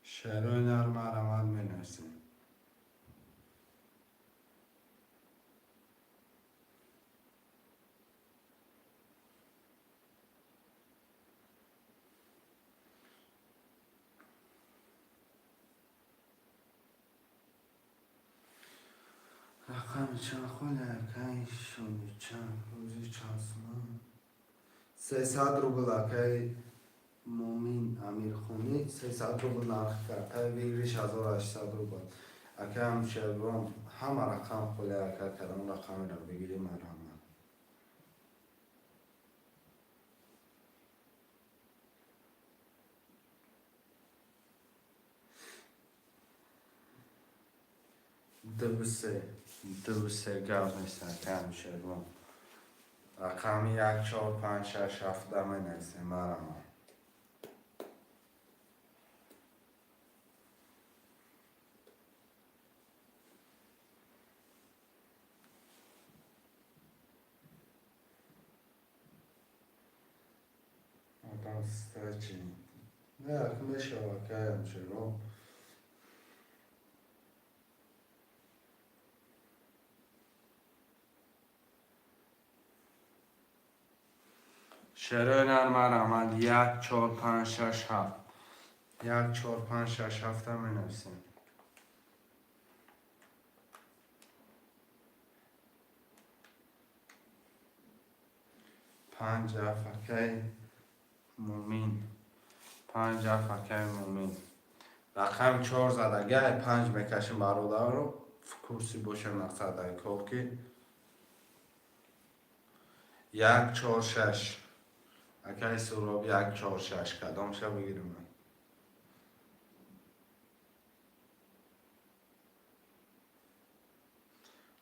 Шерои нар марҳамат, менависем. Рақами чанд холи, акай шони, чанд рӯзи, чанд суман? 300 рубл, акай Мумин Амирхонӣ, 300 рубл нархи картаи выигрыш, 1800 рубл. Акай Ҳамшервон, ҳама рақам холи, ака, кадом рақамеро бигирӣ, марҳамат. Дуву се, дуву се, гап нест, акай Ҳамшервон. Рақами як, чор, панҷ, шаш, ҳафта менависем, марҳамат. Одам встречи не мешава, акай Ҳамшервон. Шерои нар марҳамат, як, чор, панҷ, шаш, ҳафт, як, чор, панҷ, шаш, ҳафта менависем. Панҷ, ҳафт, акай Мумин, панҷ, ҳафт, акай Мумин. Рақами чор задагай, панҷ мекашем, бародаро, в курсе боша, мақсад айкор ки як, чор, шаш, акай Суроб, як, чор, шаш, кадомша бигирем?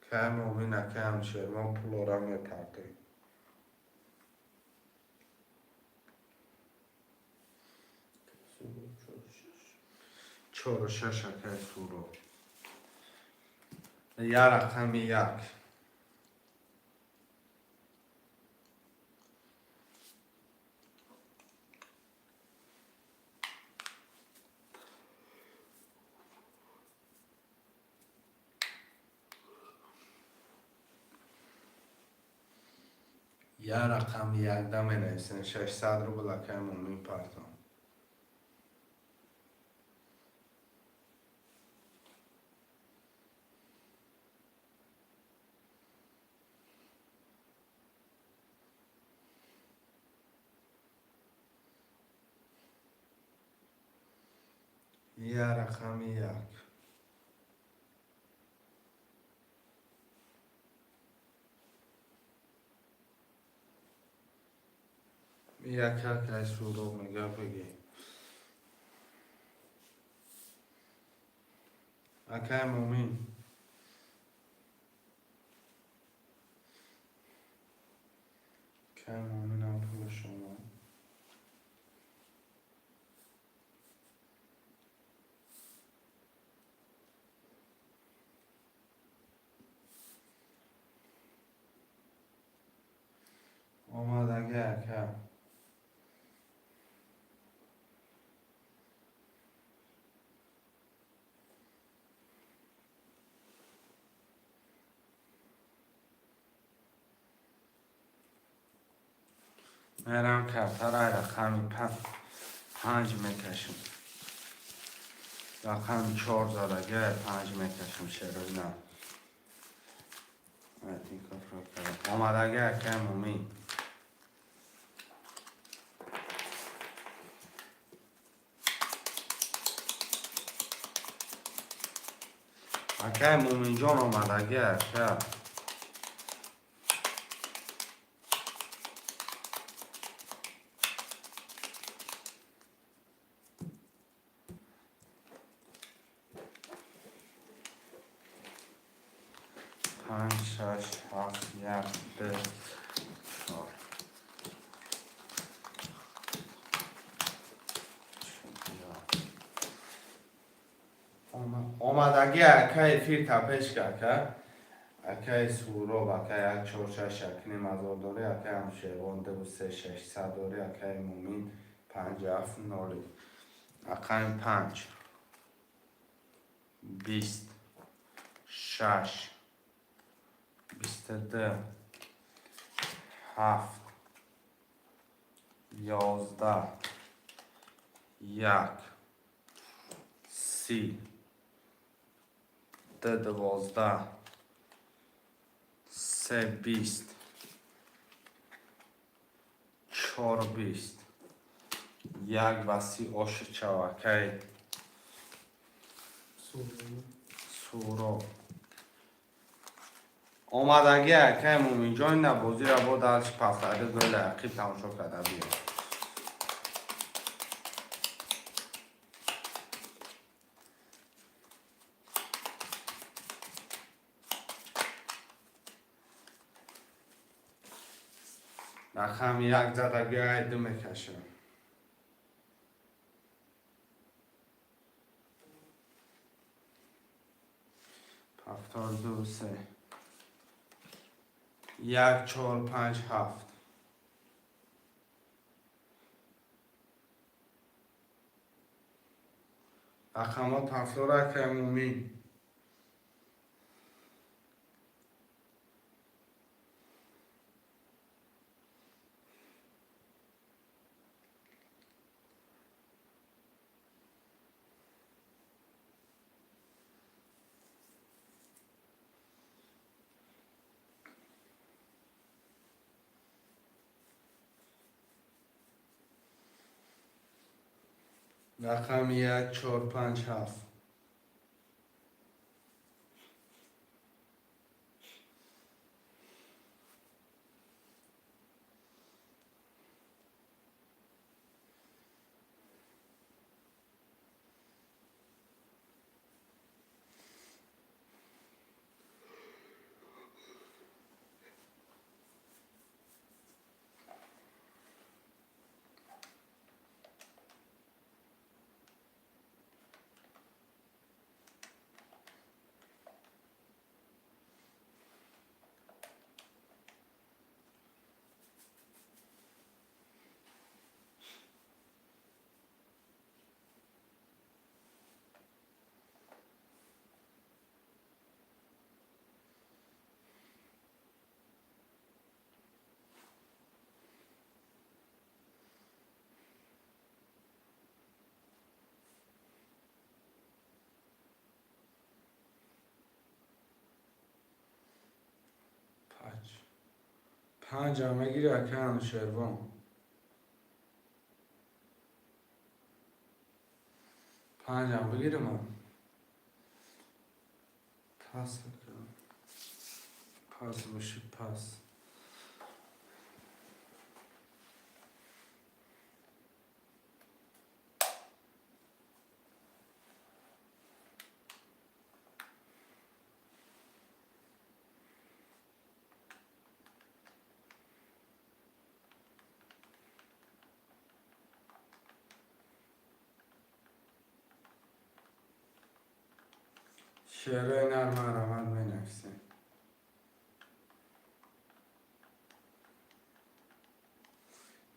Акай Мумин, акай Ҳамшермон, пулора мепартем. Суроб, чору шаш. Чору шаш, акай Суроб. Я рақами як. Я рақами якда менависем, 600 рубл, акай Мумин, партом. Я рақами як. Як, акай Суроб мега, бигӣ. Акай Мумин. Акай Муминам, пули шумо. Омадаги, ака. Мерам, картара рақами панҷ мекашем. Рақами чор задага, панҷ мекашем, шерои на. Омадаги, акай Мумин. Акай Муминҷон, омадаги, ака. Панҷ, шаш, ҳафт, як, ду, чор. Омадаги, ака, эфир тапешка, ака. Акаи Суроб, ака, як, чор, шаш, якним ҳазор дорӣ, акаи Ҳамшервон, ду, се, 600 дорӣ, акаи Мумин, панҷ, ҳафт, ноли. Акаи панҷ, 20, шаш, 22, ҳафт, 11, як, 30, ду, 12, се, 20, чор, 20, як ба 30 оши чав, акаи Суроб. Омадаги, акаи Муминҷон, ина бозиро бо дарчи пафтади голи ақиб тамошо карда биё. Рақами як задаги, ай ду мекашам. Ҳафтоду ду, се, як, чор, панҷ, ҳафт. Рақамҳо тафтор, акаи Мумин. Рақами як, чор, панҷ, ҳафт. Панҷ. Панҷам мегири, акаи Анушервон. Панҷам бигирам? Пас, пас боши, пас. Шеърҳои нарм раванд менависем.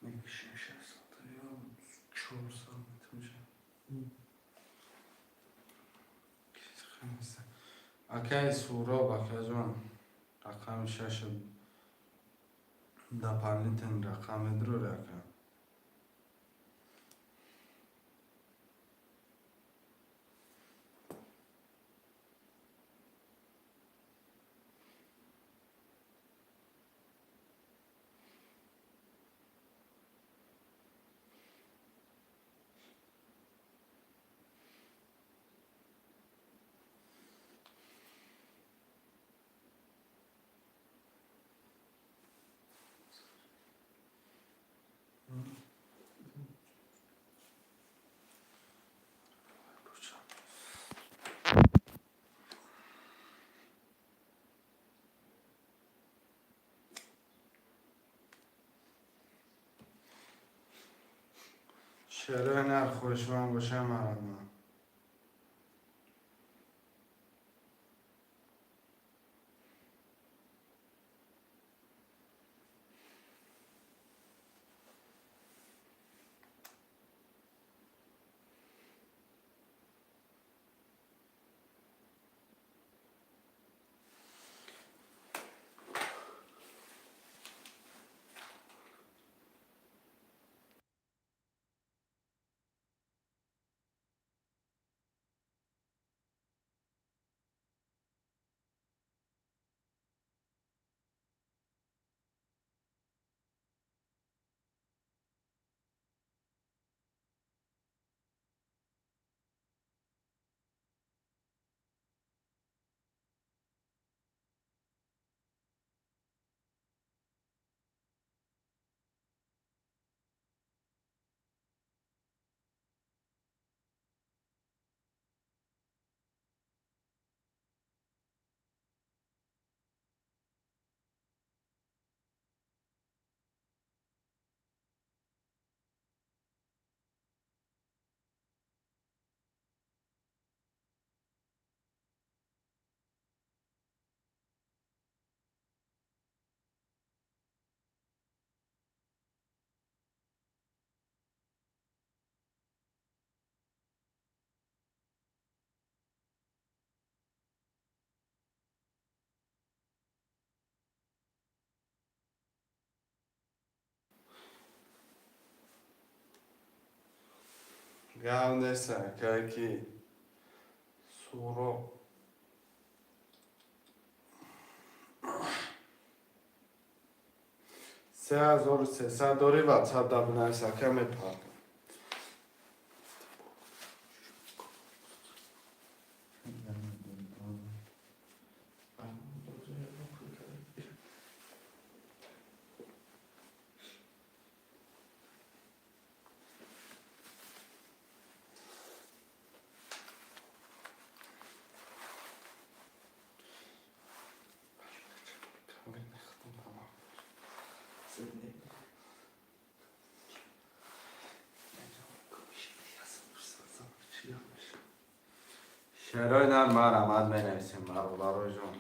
Мекушем 600 ё 400 метавонша. Акаи Суроб, акаҷон, рақами шаш дополнительный рақам медурори, ака. Шерои нар хушманд боша, марама. Гап нест, акай, ки суро 3300 дори, ватсап да бинавис, ака, мепардам. Шерои нар марҳамат, менависем, бародароҷон.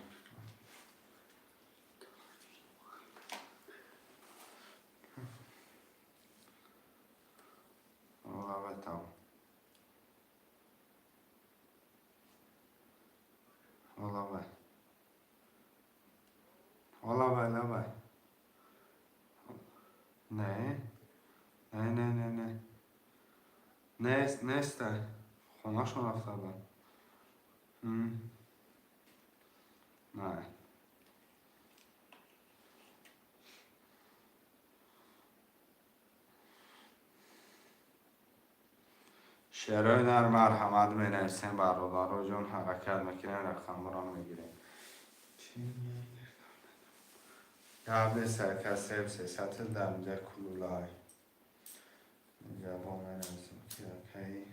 Лавай там. Лавай. Лавай, лавай. Не. Не, не, не, не. Нест, нестай. Хонашон рафта буданд. Не. Шерои нар марҳамат, менависем, бародароҷон, ҳаракат мекунем, рақамро мегирем. Гап нест, ака, сесад дар инҷа кулулай. Инҷа бо менависем, ки акаи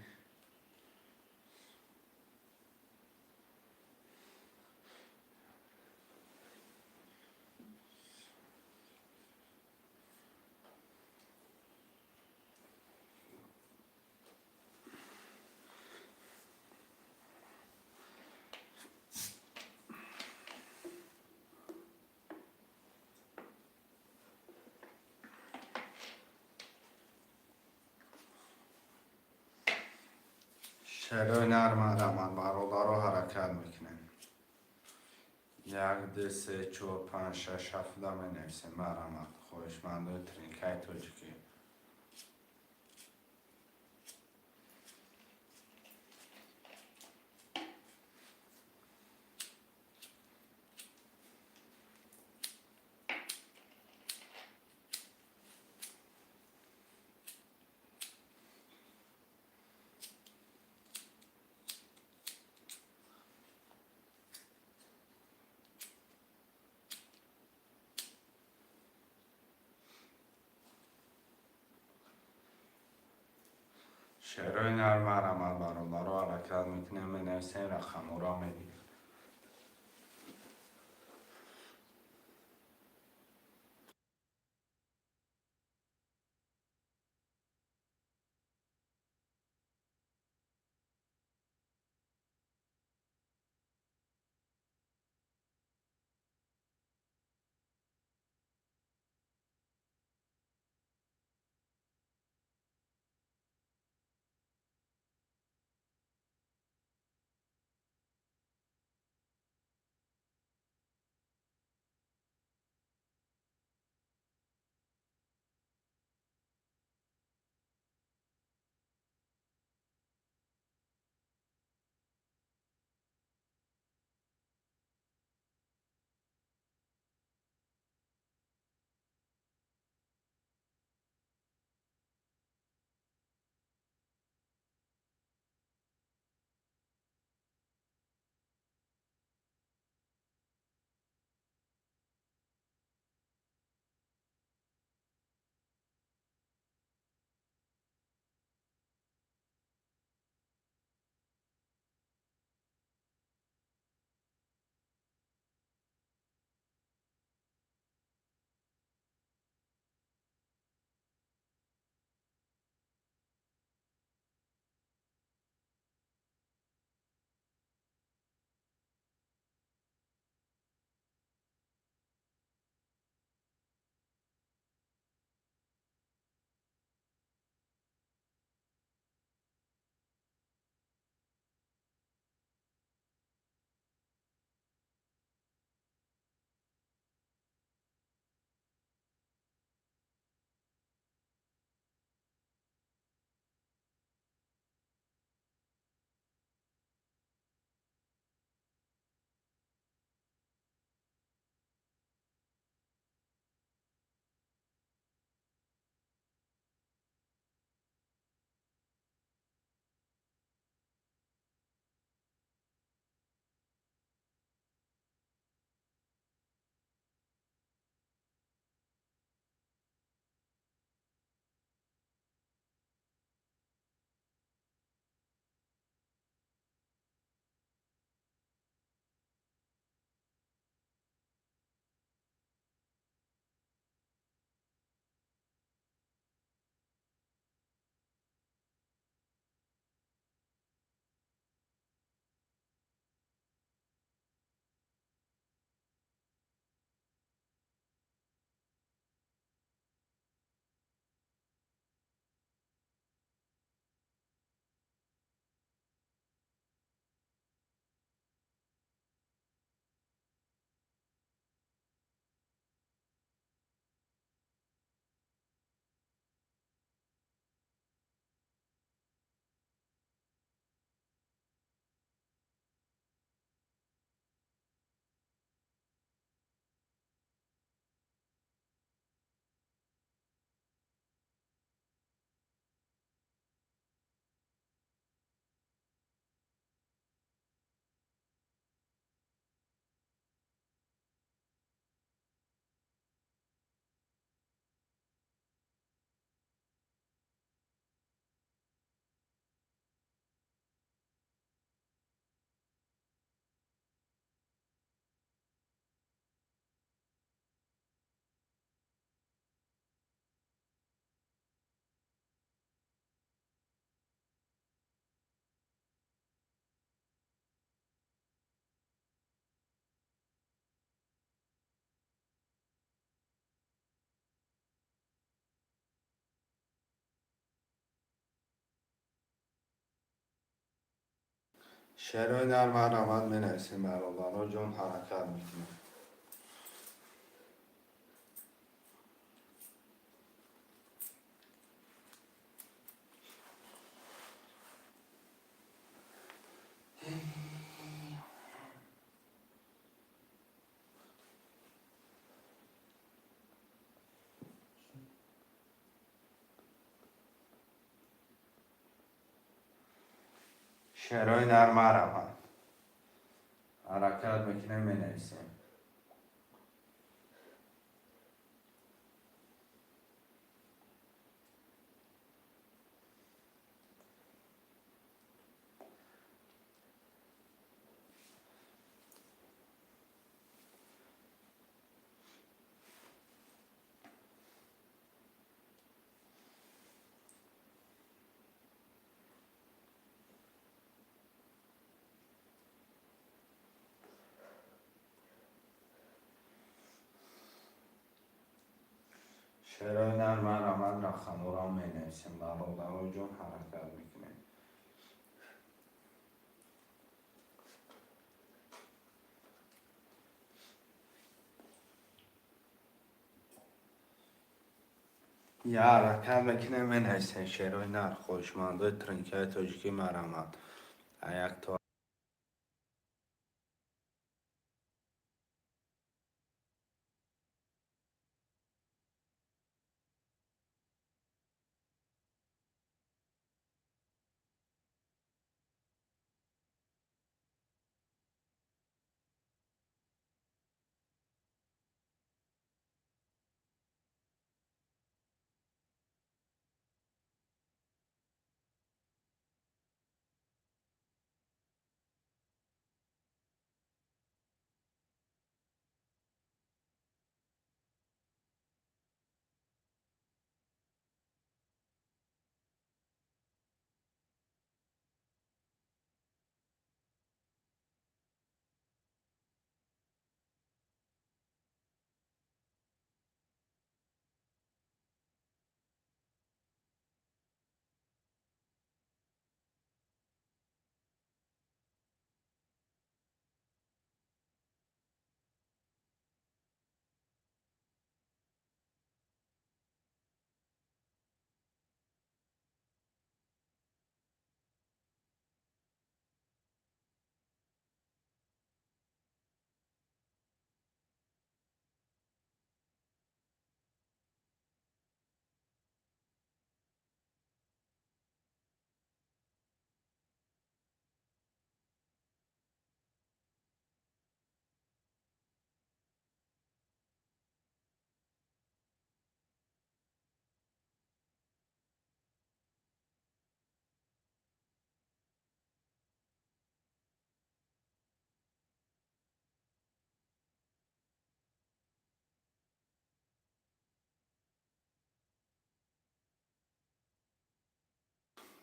шерои нар марҳамат, бародаро, ҳаракат мекунем. Як, ду, се, чор, панҷ, шаш, ҳафта менависем, марҳамат, хоҳишмандои тринкаи тоҷикӣ. Шерои нар, марҳамат, бародаро, ҳаракат мекунем, менависем, рақамҳоро мегирем. Шерои нар, марҳамат, менависем, бародаро ҷон, ҳаракат мекунем. Шерои нар, марҳамат, ҳаракат мекунем, менависем. Шерои нар марҳамат, рақамҳоро менависем, бародаро ҷон, ҳаракат мекунем. Я ҳаракат мекунем, менависем, шерои нар, хоҳишмандои тринкаи тоҷикӣ, марҳамат. Як то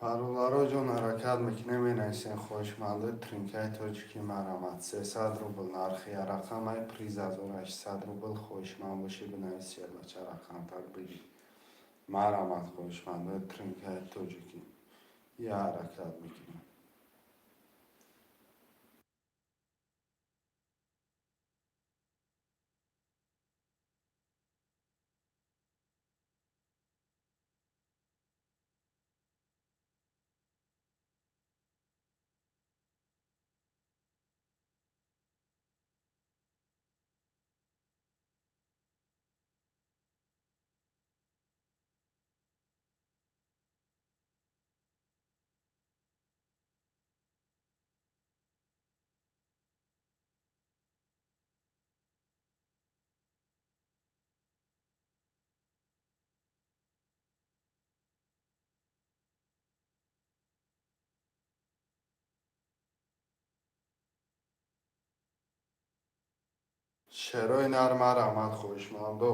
Бародаро ҷон, ҳаракат мекунем, менависем, хоҳишмандои тринкаи тоҷикӣ, марҳамат. 300 рубл нархи рақамай, приз 1800 рубл. Хоҳишманд бошӣ, бинавис, шербача, рақамтак бигир. Марҳамат, хоҳишмандои тринкаи тоҷикӣ. Я ҳаракат мекунем. Шерои нар, марҳамат, хоҳишмандо.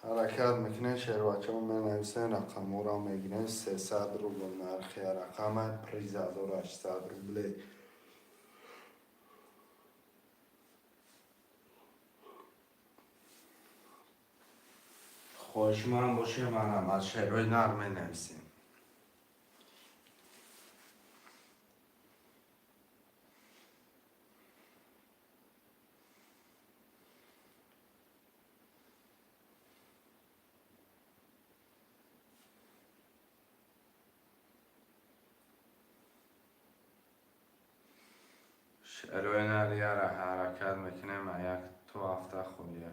Ҳаракат мекунем, шербачаҳо, менависем, рақамҳоро мегирем. 300 рубл нархи рақама, приз 1800 рубле. Хоҳишманд бошем, марҳамат, шерои нар менависем. Шерои нар, яра ҳаракат мекунем, як ту ҳафта холия.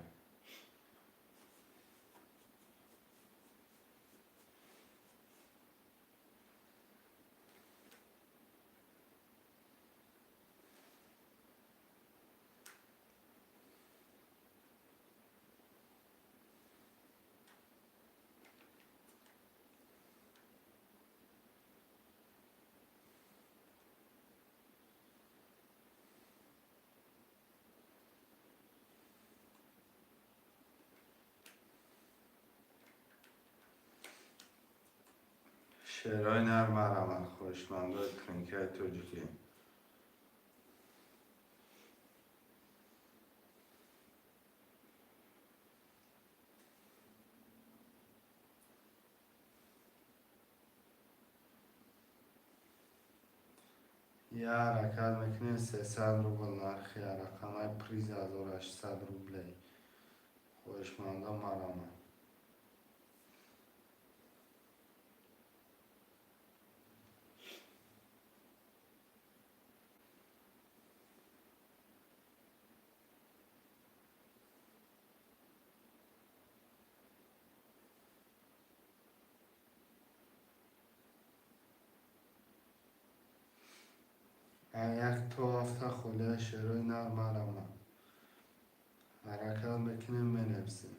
Шерои нар, марҳамат, хоҳишмандои тринкаи тоҷикӣ. Я ҳаракат мекунем, 300 рубл нархи рақамаи, приз 1800 рублей. Хоҳишмандо, марамад. Як то ҳафта холия. Шерои нар, марамад, ҳаракат мекунем, менависем.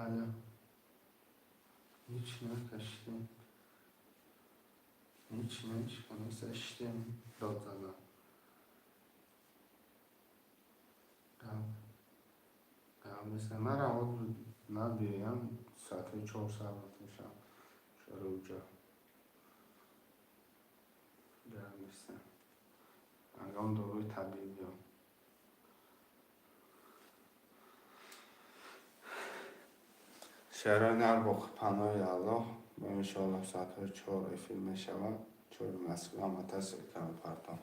Алло, ҳеҷ накаштем, ҳеҷ нешканасаштем. Дод задам, гап гап нест. Мара набиёям, соатҳои 4 сар мешавам шаруҷа. Гап нестам, ҳангом доруи табиӣ биём. Шерои нар, бо паноҳи Аллоҳ, иншоаллоҳ, соатҳои 4 эфир мешавад, 4-и Москва. Ҳамата ссылка мепартом.